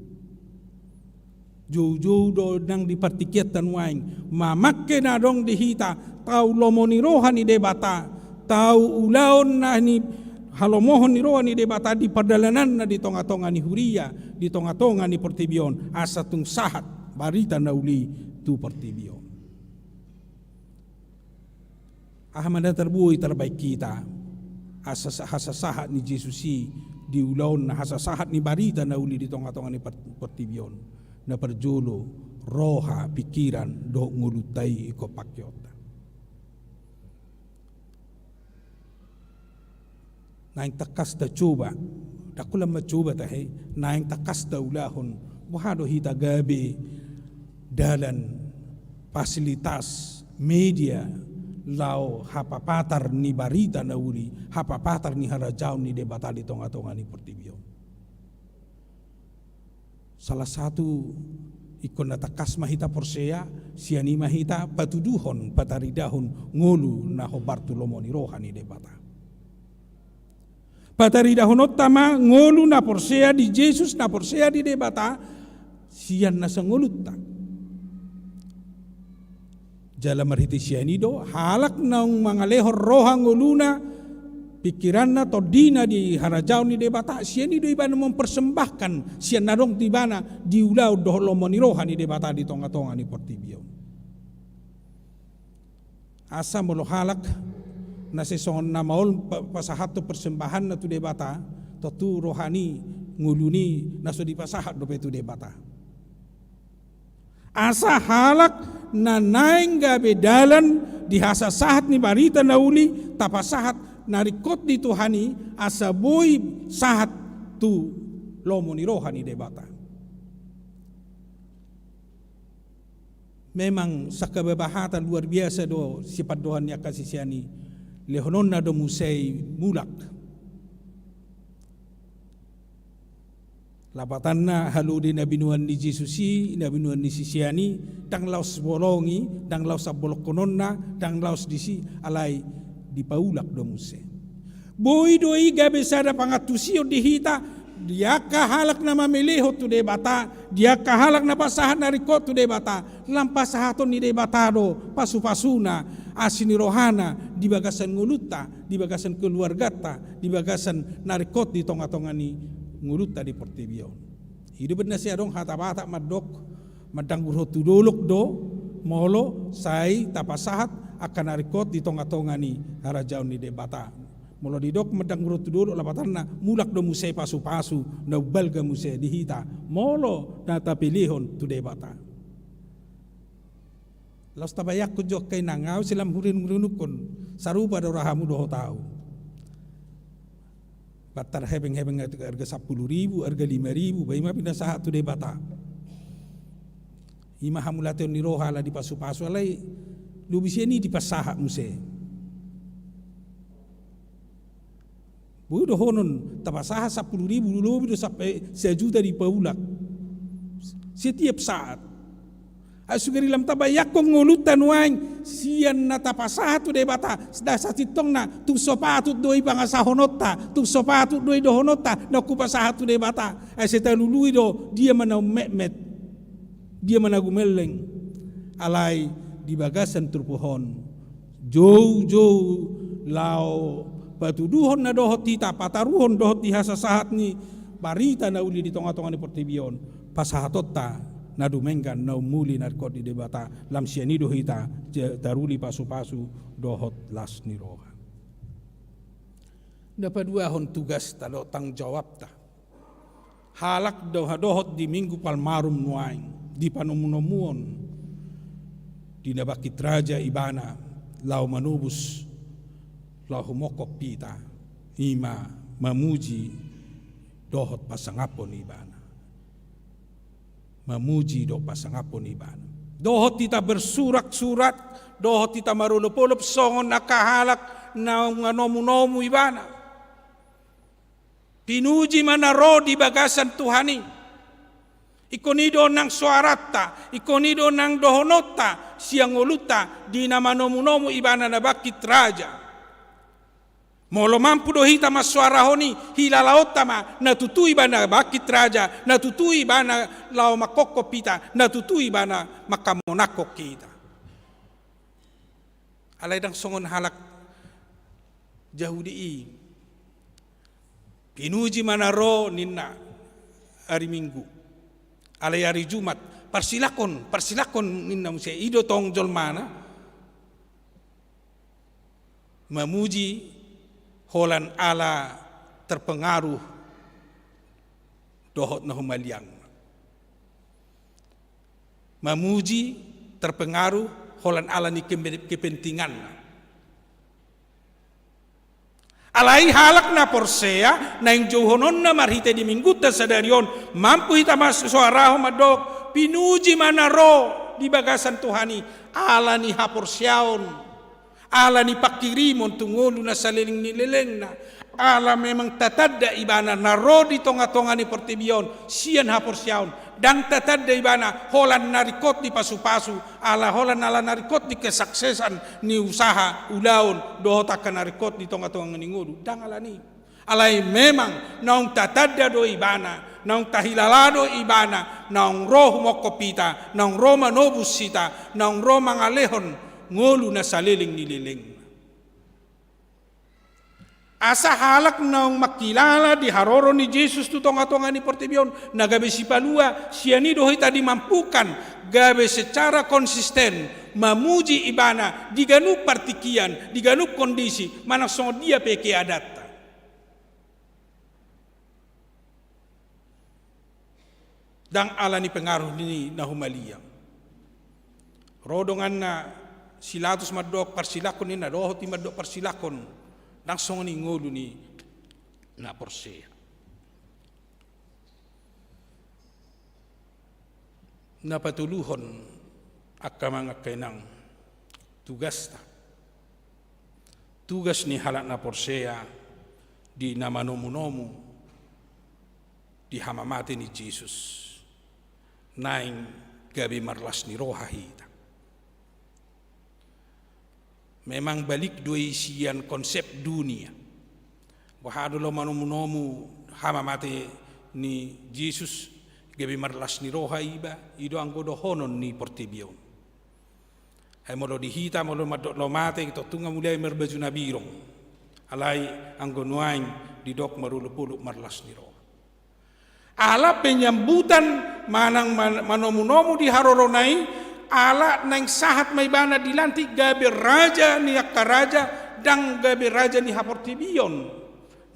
Joujou do nang di partingkianta nuaeng, mamangke na adong di hita, tau lomo ni roha ni Debata, tau ulaon na ni halomohon ni roha ni Debata di pardalananna di tongatonga ni huria, di tongatonga ni portibi on, asa tung sahat barita na uli tu portibi on. Aha ma na tarbuhai tarbaen hita, asa sa-, hasasahat ni Jesus i di ulaonna, hasasahat ni barita na uli di tongatonga ni par-, portibi on. Na parjolo, roha, pingkiran dohot ngolunta i ingkon pangkeonta. Naeng tangkas tacoba, ndang holan mancoba tahe, naeng tangkas taulahon, boha do hita gabe dalan, fasilitas, media, laho hapapatar ni barita na uli, hapapatar ni harajaon ni Debata di tongatonga ni portibi on. Salah satu ingkon na tangkas ma hita porsea, sian i ma hita patuduhon, pataridahon ngolu na hombar tu lomo ni roha ni Debata. Pataridahononta ma ngolu na porsea di Jesus, na porsea di Debata, sian nasa ngolunta. Jala marhite sian i do, halak naung mangalehon roha, ngoluna, pingkiranna, tondina di harajaon ni Debata, sian i do ibana mempersembahkan sian na adong di ibana, di ulaon dohot lomo ni roha ni Debata di tongatonga ni portibi on. Asa molo halak na sisongon na maol pa-, pasahathon persembahanna tu Debata, tontu rohani, ngoluni na so dipasahat dope tu Debata. Asa halak na naeng gabe dalan di hasasahat ni barita na uli, tapasahat na ringkot di Tuhan i, asa boi sahat tu lomo ni roha ni Debata. Memang sangkababa hata luar biasa do sipandohan ni angka sisean i, lehononna do muse i mulak. Lapatanna halode na binoan ni Jesus i, na binoan ni sisean i, ndang laos bolongi, ndang laos ambolongkononna, ndang laos disi, alai dipaulak do muse. Boi do i gabe sada pangantusion di hita, di angka halak na mamelehon tu Debata, di angka halak na pasahat na ringkot tu Debata, lam pasahaton ni Debata do pasupasuna, asi ni rohana, di bagasan ngolunta, di bagasan keluarganta, di bagasan na ringkot di tongatonga ni ngolunta di portibi on. I do umbahen na sai adong hata Batak mandok, mandanggurhon tu dolok do, molo sai tapasahat angka na ringkot di tongatonga ni harajaon ni Debata. Molo didok mandanggurhon tu dolok, lapatanna mulak do muse pasupasu na umbalga muse di hita, molo na tapelehon tu Debata. Laos tabayangkon jo angka inang, ahu sai lam hurenungrenungkon, sarupa do rohamu dohot ahu. Bantar hepeng-hepeng arga sampulu ribu, arga lima ribu, ba i ma pinasahat tu Debata. I ma hamauliateon ni roha ala dipasupasu, alai lobi sian i dipasahat muse. Boi dohonon, tapasahat sampulu ribu, lobi do sampe sajuta dipaulak setiap saat. Ai sugari lam tabayangkon ngolunta nuaeng, sian na tapasahat tu Debata, sada sasintongna, tung so patut do i pangasahononta, tung so patut do i dohononta, naung hupasahat tu Debata. Ai sai talului do, dia ma na ummetmet, dia ma na gumelleng, alai di bagasan turpuk on, joujou laho patuduhon na dohot hita, pataruhon dohot di hasasahat ni barita na uli di tongatonga ni portibi on, pasahatonta na dumenggan na umuli na ringkot di Debata, lam sian i do hita ja-, taruli pasupasu dohot las ni roha. Na paduahon tugasta dohot tanggung jawabta. Halak do-, dohot di Minggu Palmarum nuaeng, di panomunomuon, di na bangkit raja ibana, laho manobus, laho mongkop hita, i ma mamuji dohot pasangaphon ibana. Mamuji dohot pasangaphon ibana. Dohot hita bersurak-surak, dohot hita marolopolop songon angka halak naung manomunomu ibana. Pinuji ma na ro di bagasan Tuhan i. Ingkon i do nang soaranta, ingkon i do nang dohononta sian ngolunta di na manomunomu ibana na bangkit raja. Molo mampu do hita mansoarahon i, hilalaonta ma na tutu ibana bangkit raja, na tutu ibana laho manghophop hita, na tutu ibana manghamonanghon hita. Alai ndang songon halak Jahudi i. Pinuji ma na ro ninna ari Minggu. Alai ari Jumat, parsilangkon, parsilangkon ninna muse, i do tong jolmana mamuji holan ala terpengaruh dohot na humaliang. Mamuji terpengaruh holan ala ni kembe-, kepentinganna. Alai halak na porsea, naeng jouhononna marhite di Minggunta sadari on, mampu hita mansoarahon mandok, pinuji ma na ro di bagasan Tuhan i, ala ni haporseaon. Ala ni panghirimon tu ngolu na saleleng ni lelengna. Ala memang tatanda ibana na ro di tongatonga ni portibi on sian haporseaon. Ndang tatanda ibana holan na ringkot ni pasupasu, ala holan ala na ringkot ni kesuksesan ni usaha ulaon dohot angka na ringkot di tongatonga ni ngolu. Ndang alani. Alai memang naung tatanda do ibana, naung tahilala do ibana, naung ro humophop hita, naung ro manobus hita, naung ro mangalehon ngolu na saleleng ni lelengna. Asa halak naung mangkilala di haroro ni Jesus tu tongatonga ni portibi on, na gabe sipalua, sian i do hita dimampukan gabe secara konsisten mamuji ibana di ganup partingkian, di ganup kondisi, manang songon dia pe keadaanta. Ndang ala ni pengaruh ni na humaliang. Ro donganna si Pilatus mandok parsilangkon ninna, dohot i mandok parsilangkon, ndang songon i ngolu ni na porsea. Na patoluhon, angka amang angka inang, tugasta. Tugas ni halak na porsea di na manomunomu di hamamate ni Jesus, naeng gabe marlas ni roha hita. Memang balik do i sian konsep dunia. Boha do laho manomunomu hamamate ni Jesus, gabe marlas ni roha iba, i do anggo dohonon ni portibi on. Ai molo di hita, molo mandok laho mate, tontu nga mulai marbaju na birong. Alai anggo nuaeng didok marolopolop marlas ni roha. Ala penyambutan manang man-, manomunomu di harorona i, ala naeng sahat ma ibana dilantik gabe raja ni angka raja, ndang gabe raja ni haportibion.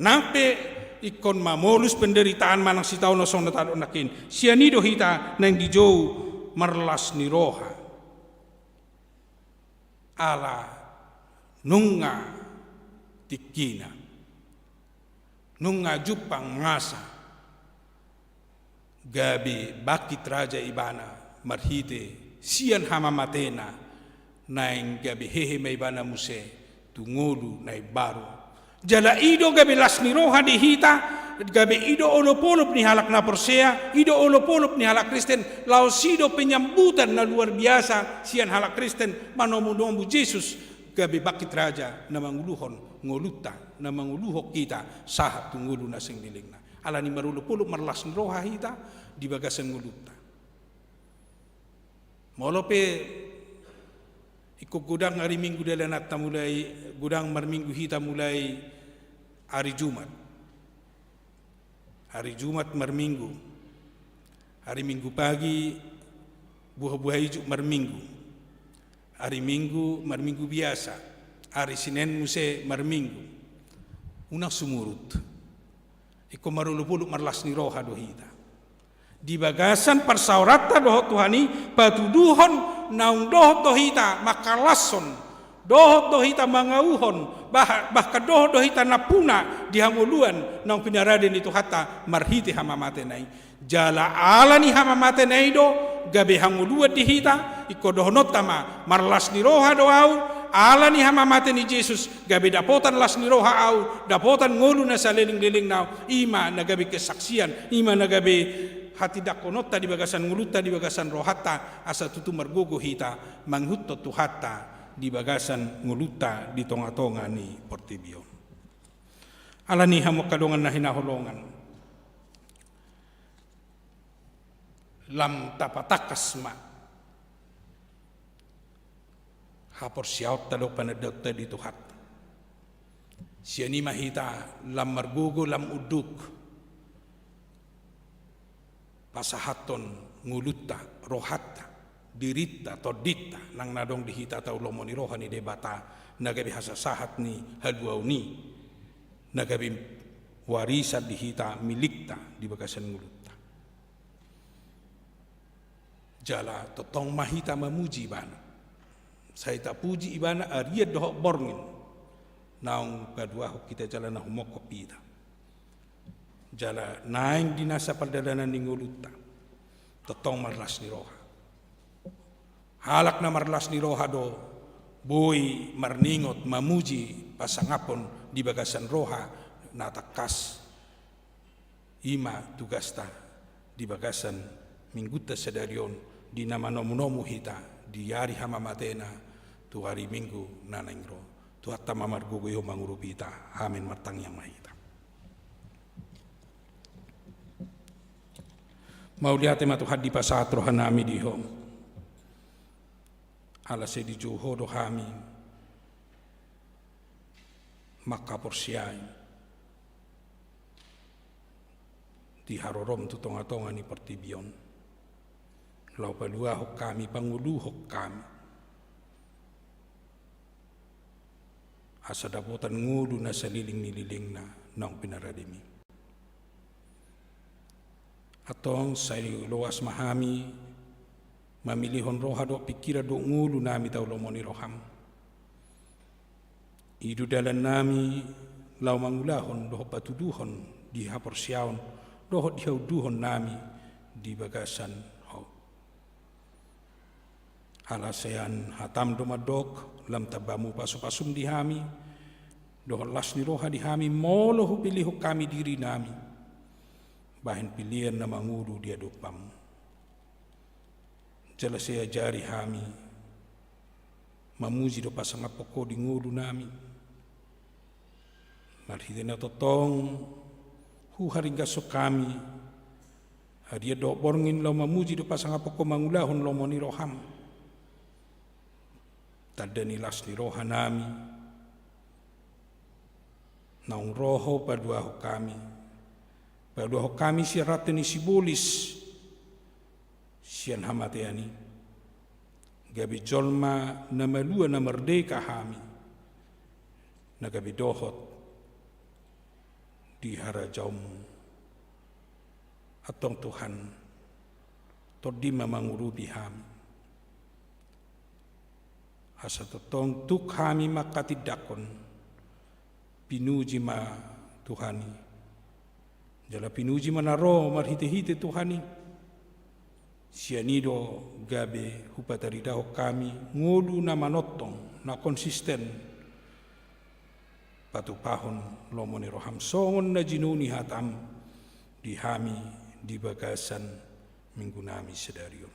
Nang pe ingkon mamolus penderitaan manang sitaonon songon na tadok nangkin, sian i do hita naeng dijou marlas ni roha. Ala nunga tingkina, nunga jumpang masa, gabe bangkit raja ibana marhite sian hamamatena, naeng gabe hehe ma ibana muse tu ngolu na imbaru. Jala i do gabe las ni roha di hita, gabe i do olopolop ni halak na porsea, i do olopolop ni halak Kristen, laos i do penyambutan na luar biasa sian halak Kristen manomunomu Jesus gabe bangkit raja na manguluhon ngolunta, na manguluhon hita sahat tu ngolu na seng lelengna. Ala ni marolopolop marlas ni roha hita di bagasan ngolunta. Molo pe ingkon godang ari Minggu dalananta mulai, godang marminggu hita mulai ari Jumat. Ari Jumat marminggu. Ari Minggu pagi buhabuha ijuk marminggu. Ari Minggu marminggu biasa. Ari Sinen muse marminggu. Unang sumurut. Ingkon marolopolop marlas ni roha do hita. Di bagasan parsaoranta dohot Tuhan i, patuduhon naung dohot do hita mangkalashon, dohot do hita mangauhon, bah-, bahkan dohot do hita nampuna di hangoluan naung pinarade ni Tuhanta marhite hamamatena i. Jala ala ni hamamatena i do gabe hangoluan di hita, ingkon dohononta ma, marlas ni roha do ahu, ala ni hamamate ni Jesus, gabe dapotan las ni roha ahu, dapotan ngolu na salelenglelengna ahu, i ma na gabe kesaksian, i ma na gabe hatindangkononta di bagasan ngolunta, di bagasan rohanta, asa tutu margogo hita mangihuthon Tuhanta di bagasan ngolunta di tongatonga ni portibi on. Alani i, hamu angka dongan na hinaholongan, lam tapatangkas ma haporseaonta dohot panandaonta di Tuhanta. Sian i ma hita lam margogo, lam unduk pasahathon ngolunta, rohanta, dirinta, tondinta nang na adong di hita tu lomo ni roha ni Debata, na gabe hasasahat ni haluaon i, na gabe warisan di hita, milikta di bagasan ngolunta. Jala tongtong ma hita mamuji Ibana. Sai tapuji Ibana arian dohot borngin naung paduahon hita jala na humongkop hita. Jala naeng di nasa pardalanan ni ngolunta tongtong marlas ni roha. Halak na marlas ni roha do boi marningot, mamuji, pasangaphon di bagasan roha na tangkas. I ma tugasta di bagasan minggunta sadari on, di na manomunomu hita di ari hamamatena tu ari Minggu na naeng ro. Tuhanta ma margogoihon mangurupi hita. Amen. Martangiang ma hita. Mauliate ma Tuhan, dipasahat rohanami di Ho, ala sai dijou Ho do hami mangkaporseai di harorom tu tongatonga ni portibi on, laho paluahon hami, pangoluhon hami, asa dapotan ngolu na saleleng ni lelengna naung pinarademi. Antong sai loas ma hami mamilihon roha dohot pingkiran dohot ngolunami tu lomo ni roham. I do dalannami laho mangulahon dohot patuduhon di haporseaon dohot di haunduhonnami di bagasan Ho. Ala sian hatam do mandok, lam tamba hamu pasupasum di hami dohot las ni roha di hami molo hupilihon hami dirinami bahen pilihan na mangolu di adopanmu. Jala sai ajari hami mamuji dohot pasangaphon Ho di ngolunami, marhite na tongtong huharinggashon hami arian dohot borngin laho mamuji dohot pasangaphon Ho mangulahon lomo ni roham. Tanda ni las ni rohanami naung ro Ho paluahon hami. Paluahon hami sian rante ni sibolis, sian hamatean i, gabe jolma na malua, na merdeka hami, na gabe dohot di harajaonmu. Antong Tuhan, Tondim ma mangurupi hami, asa tongtong tuk hami manghatindanghon pinuji ma Tuhan i. Jala pinuji ma na ro marhitehite Tuhan i. Sian i do gabe hupataridahon hami ngolu na manongtong, na konsisten, patupahon lomo ni roham songon na jinou ni hatam di hami di bagasan minggunami sadari on.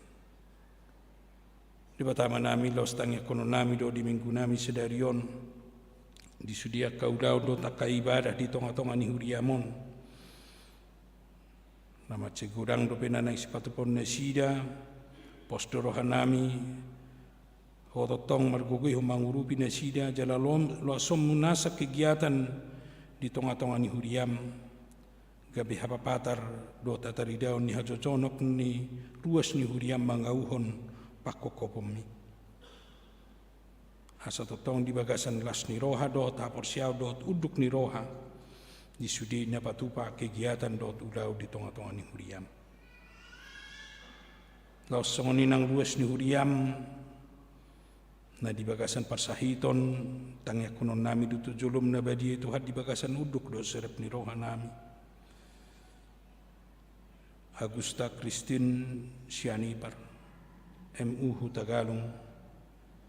Debata Amanami, laos tangiangkononnami do di minggunami sadari on, di sude angka ulaon dohot angka ibadah di tongatonga ni huriam on. Na mansai godang dope na naeng sipatupaon nasida, pos do rohanami, Ho tongtong margogoihon mangurupi nasida, jala loas-, loashonmu nasa kegiatan di tongatonga ni huriam, gabe hapapatar dohot hataridaon ni hajojonok ni ruas ni huriam mangauhon pangkophoponmi. Asa tongtong di bagasan las ni roha dohot haporseaon dohot unduk ni roha di sude na patupa kegiatan dohot ulaon di tongatonga ni huriam. Laos songon i nang ruas ni huriam na di bagasan parsahiton, tangiangkononnami do tu jolom na badia i Tuhan di bagasan unduk dohot serep ni rohanami. Agusta Christine Sianipar, M U Hutagalung,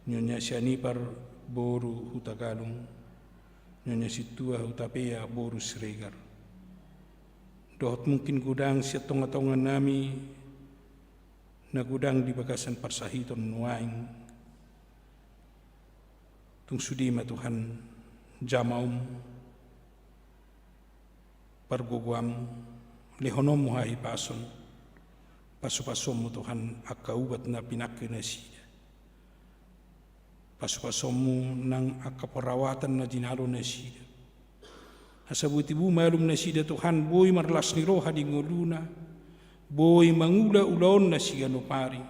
Nyonya Sianipar boru Hutagalung, Nyonya Sintua Hutapea boru Siregar. dohot mungkin godang sian tonga-tonga nami na godang di bagasan parsahiton nuaeng. Tung sude ma Tuhan jamaoM, pargogoanMu, lehononMu hahipason, pasu-pasuonMu Tuhan angka ubat na pinangke nasida. Pasu-pasuonMu nang angka perawatan na jinalo nasida. Asa boi tibu malum nasida Tuhan, boi marlas ni roha di ngoluna, boi mangula ulaonna siganup ari,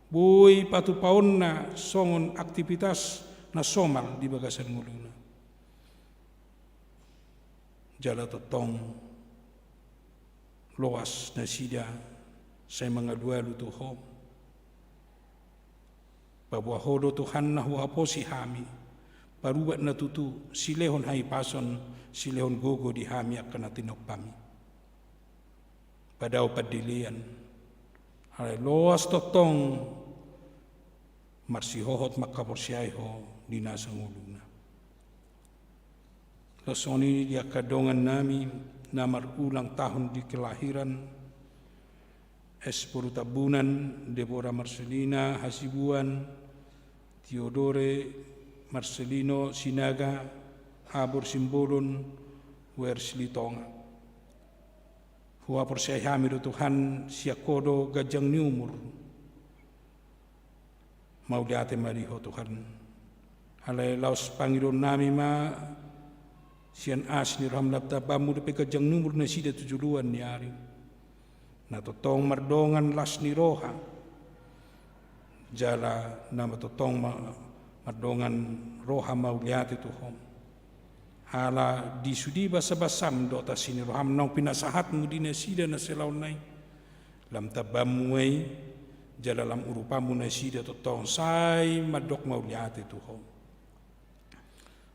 boi patupaonna songon aktivitas na somal di bagasan ngoluna. Jala tongtong loas nasida sai mangalualu tu Ho. Paboa Ho do Tuhan na huhaposi hami, parubat na tutu, silehon hahipason, silehon gogo di hami angka na tinompaMi. Padao pandelean, alai loas tongtong marsihohot mangkaporseai Ho di nasa ngoluna. Laos songon i di angka dongan nami na marulang tahun di kelahiran, S. Boru Tambunan, Deborah Marcelina Hasibuan, Theodore Marcelino Sinaga, Abor Simbolon, W R Silitonga. Huhaporseai hami do Tuhan, sian Ho do ganjang ni umur. Mauliate ma di Ho Tuhan. Alai laos pangidoan nami ma, sian asi ni rohaM lam tambaonMu dope ganjang ni umur nasida tu joloan ni ari. Na tongtong mardongan las ni roha. Jala na tongtong ma-, mardongan roha mauliate tu Ho. Ala di sude basa-basaM dohot asi ni rohaM naung pinasahatMu di nasida na silaonna i. Lam tambaonMu ma i, jala lam urupanMu nasida tongtong sai mandok mauliate tu Ho.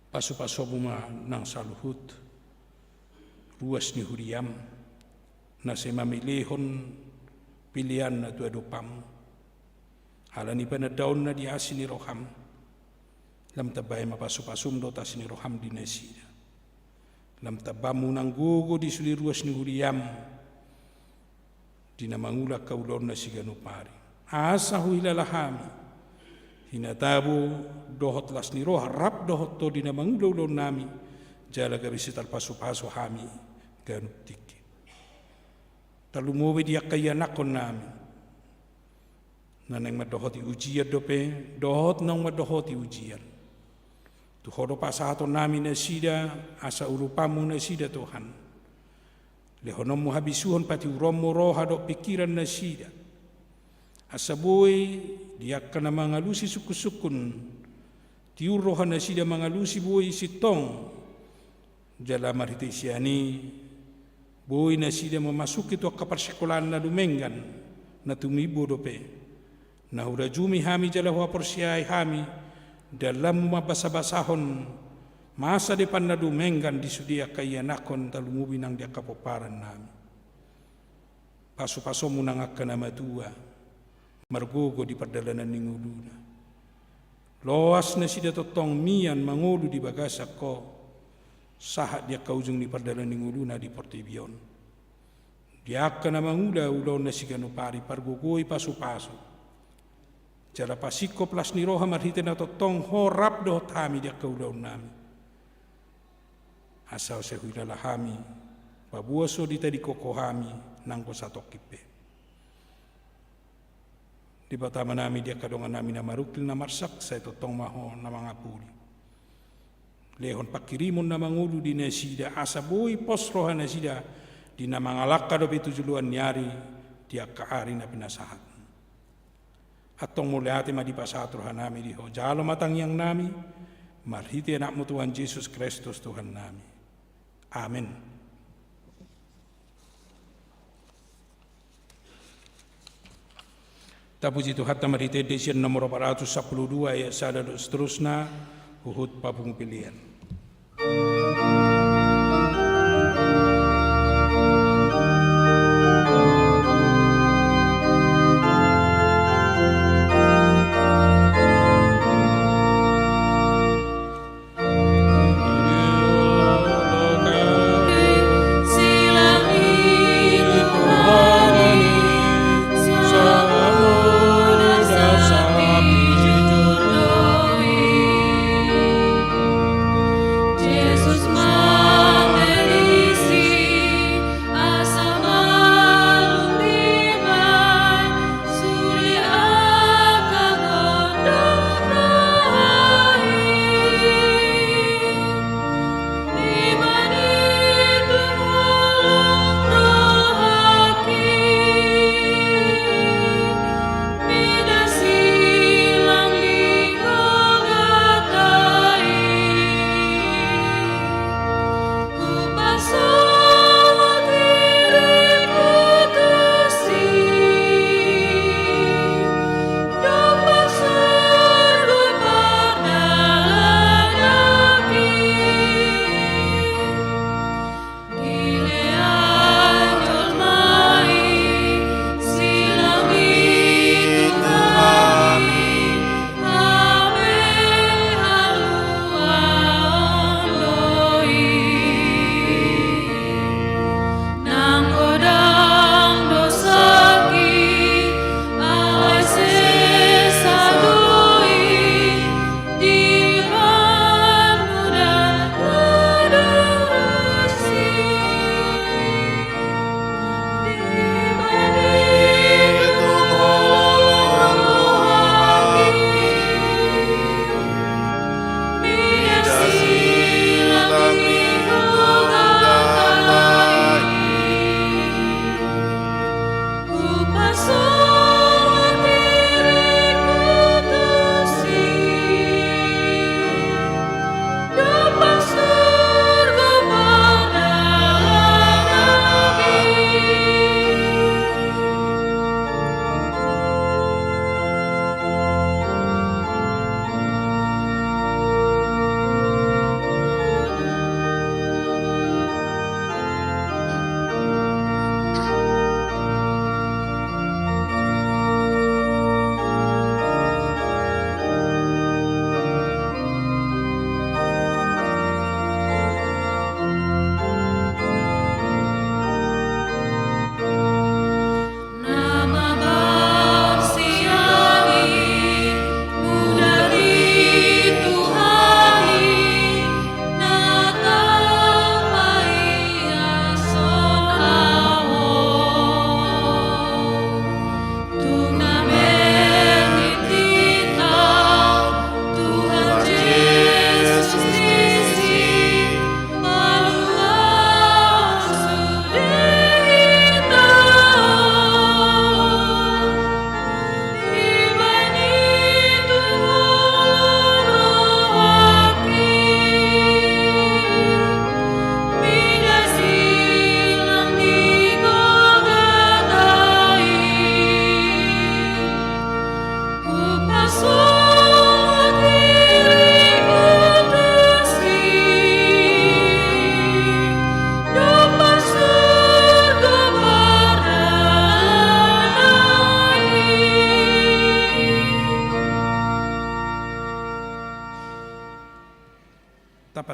Pasu-pasuonMu ma nang saluhut ruas ni huriaM, na sai mamelehon peleanna tu adopanMu. Ala ni panandaonna di asi ni rohaM. Lam tambai ma pasu-pasuM dohot asi ni rohaM di nasida. Lam tambaonMu nang gogo di sude ruas ni huriaM. Di na mangula angka ulaonna siganup ari. Asa huhilala hami. Hinatabo dohot las ni roha rap dohot Ho di na mangula ulaon nami. Jala gabe sitarpasu-pasu hami ganup tingki. Tarlumobi di angka ianakhon nami. Na naeng mandohoti ujian dope, dohot naung mandohoti ujian. Tu Ho do pasahaton nami nasida, asa urupanMu nasida Tuhan. LehononMu habisuhon, patiuronMu roha dohot pingkiran nasida. Asa boi, di angka na mangalusi sungkun-sungkun, tiur roha nasida mangalusi boi sintong. Jala marhite sian i, boi nasida mamasuki tu angka parsikolaan na dumenggan, na tumimbo dope. Na hurajumi hami jala huhaporseai hami, dalanMu mambasa-basahon masa depan na dumenggan di sude angka ianakhon tarlumobi nang di angka pomparan nami. Pasu-pasuonMu nang angka na matua, margogo di pardalanan ni ngoluna. Loas nasida tongtong mian mangolu di bagasan Ho, sahat di angka ujung ni pardalanan ni ngoluna di portibi on. Di angka na mangula ulaonna siganup ari pargogoi pasu-pasu. Jala pasingkop las ni roha marhite na tongtong Ho rap dohot hami di angka ulaon nami. Asa sai huhilala hami, paboa so ditadingkon Ho hami, nanggo satongkin pe. Debata Ama nami, di angka dongan nami na marungkil na marsak, sai tongtong ma Ho na mangapuli. Lehon pangkirimon na mangolu di nasida, asa boi pos roha nasida, di na mangalangka dope tu joloan ni ari, di angka ari na pinasahat. Antong mauliate ma dipasahat roha nami di Ho, jalo ma tangiang nami, marhite AnakMu Tuhan Jesus Kristus Tuhan nami. Amen. Tapuji Tuhanta marhite ende sian nomor opat ratus sampulu dua ayat sada dohot seterusna, huhut papungu pelean.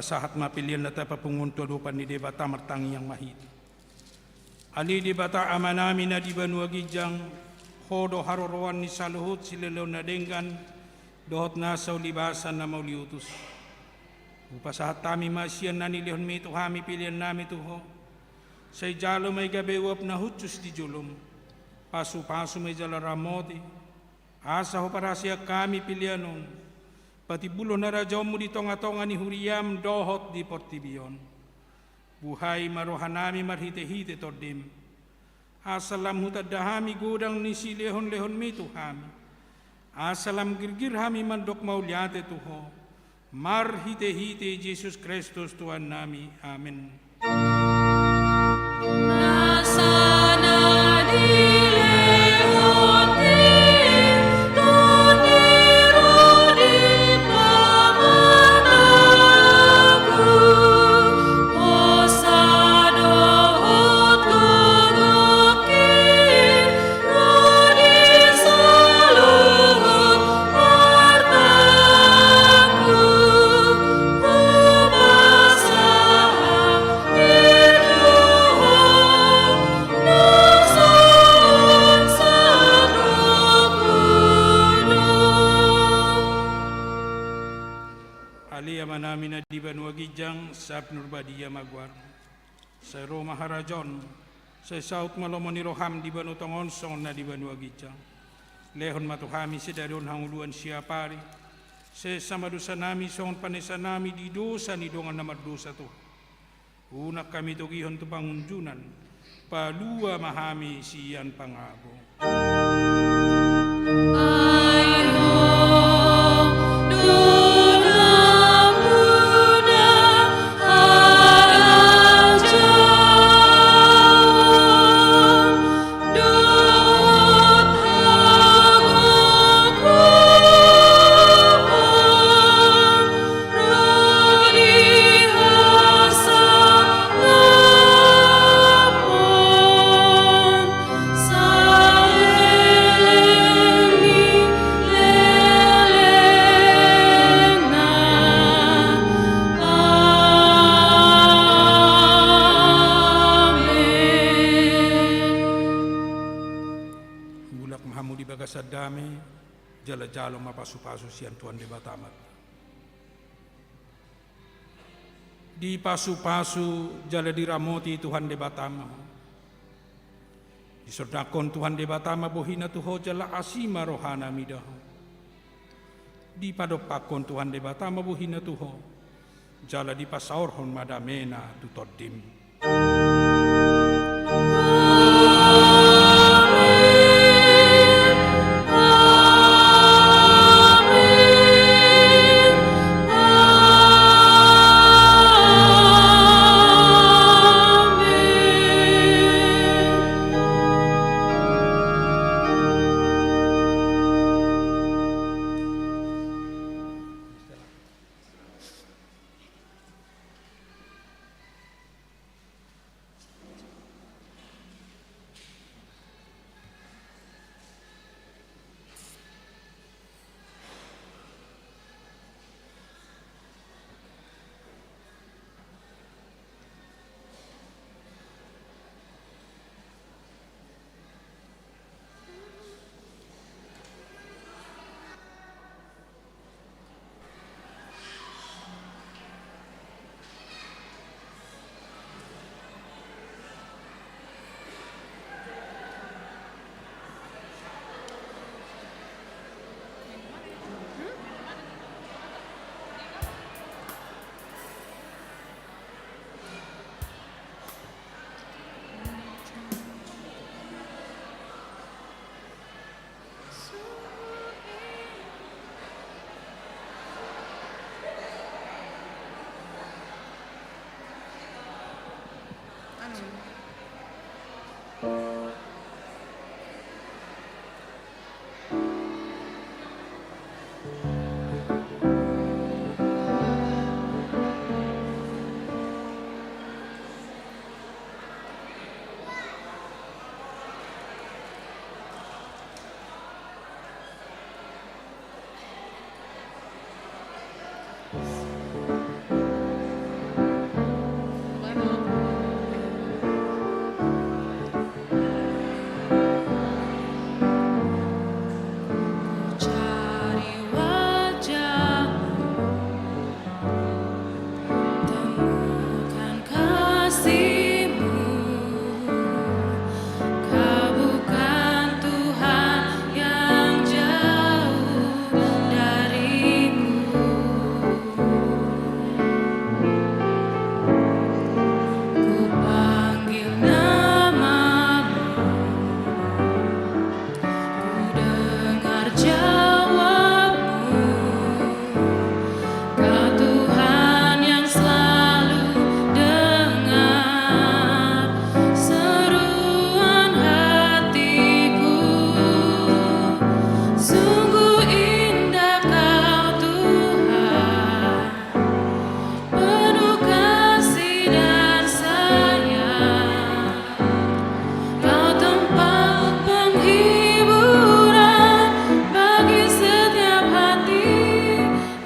Hupasahat ma pelean na tapapungu on tu adopan ni Debata. Martangiang ma hita. Ale Debata Amanami na di banua ginjang, Ho do haroroan ni saluhut silehon na denggan dohot nasa ulibasan na mauliutus. Hupasahat hami ma sian na nilehonmi tu hami peleannami tu Ho. Sai jalo ma i gabe uap na hushus di jolom. Pasupasu ma i jala ramoti, asa huparhaseang hami pelean on patimbulhon harajaonmu di tongatonga ni huriam dohot di portibi on. Buhai ma rohanami marhitehite Tondim, asa lam hutanda hami godang ni silehonlehonmi tu hami, asa lam girgir hami mandok mauliate tu Ho, marhitehite Jesus Kristus Tuhannami. Amen. Ale Amanami na di banua ginjang, sai pinarbadia ma goarmu. Sai ro ma harajaonmu. Sai saut ma lomo ni roham di banua tonga on songon na di banua ginjang. Lehon ma tu hami sadari on hangoluan siapari. Sesa ma dosanami songon panesanami di dosa ni dongan na mardosa tu hami. Unang hami togihon tu pangunjunan. Palua ma hami sian pangabo. Mulak ma hamu di bagasan dame, jala jalo ma pasupasu sian Tuhan Debata Amanta. Dipasupasu jala diramoti Tuhan Debata ma ho. Disondangkon Tuhan Debata ma bohina tu ho jala asi ma rohana mida ho. Dipadompakkon Tuhan Debata ma bohina tu ho jala dipasaorhon ma damena tu tondim. kasih-Mu. Kau bukan Tuhan yang jauh dariku. Ku panggil nama-Mu, ku dengar jawab-Mu. Kau Tuhan yang selalu dengar seruan hatiku. Sungguh indah Kau, Tuhan, penuh kasih dan sayang. Kau tempat penghiburan bagi setiap hati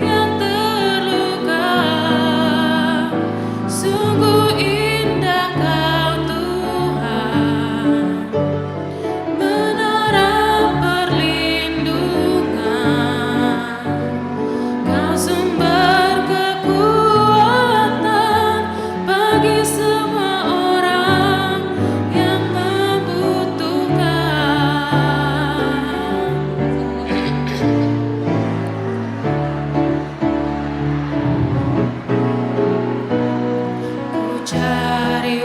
yang terluka. Sungguh indah Kau, Tuhan, menara perlindungan. Kau sumber kekuatan bagi semua orang yang membutuhkan. Ku cari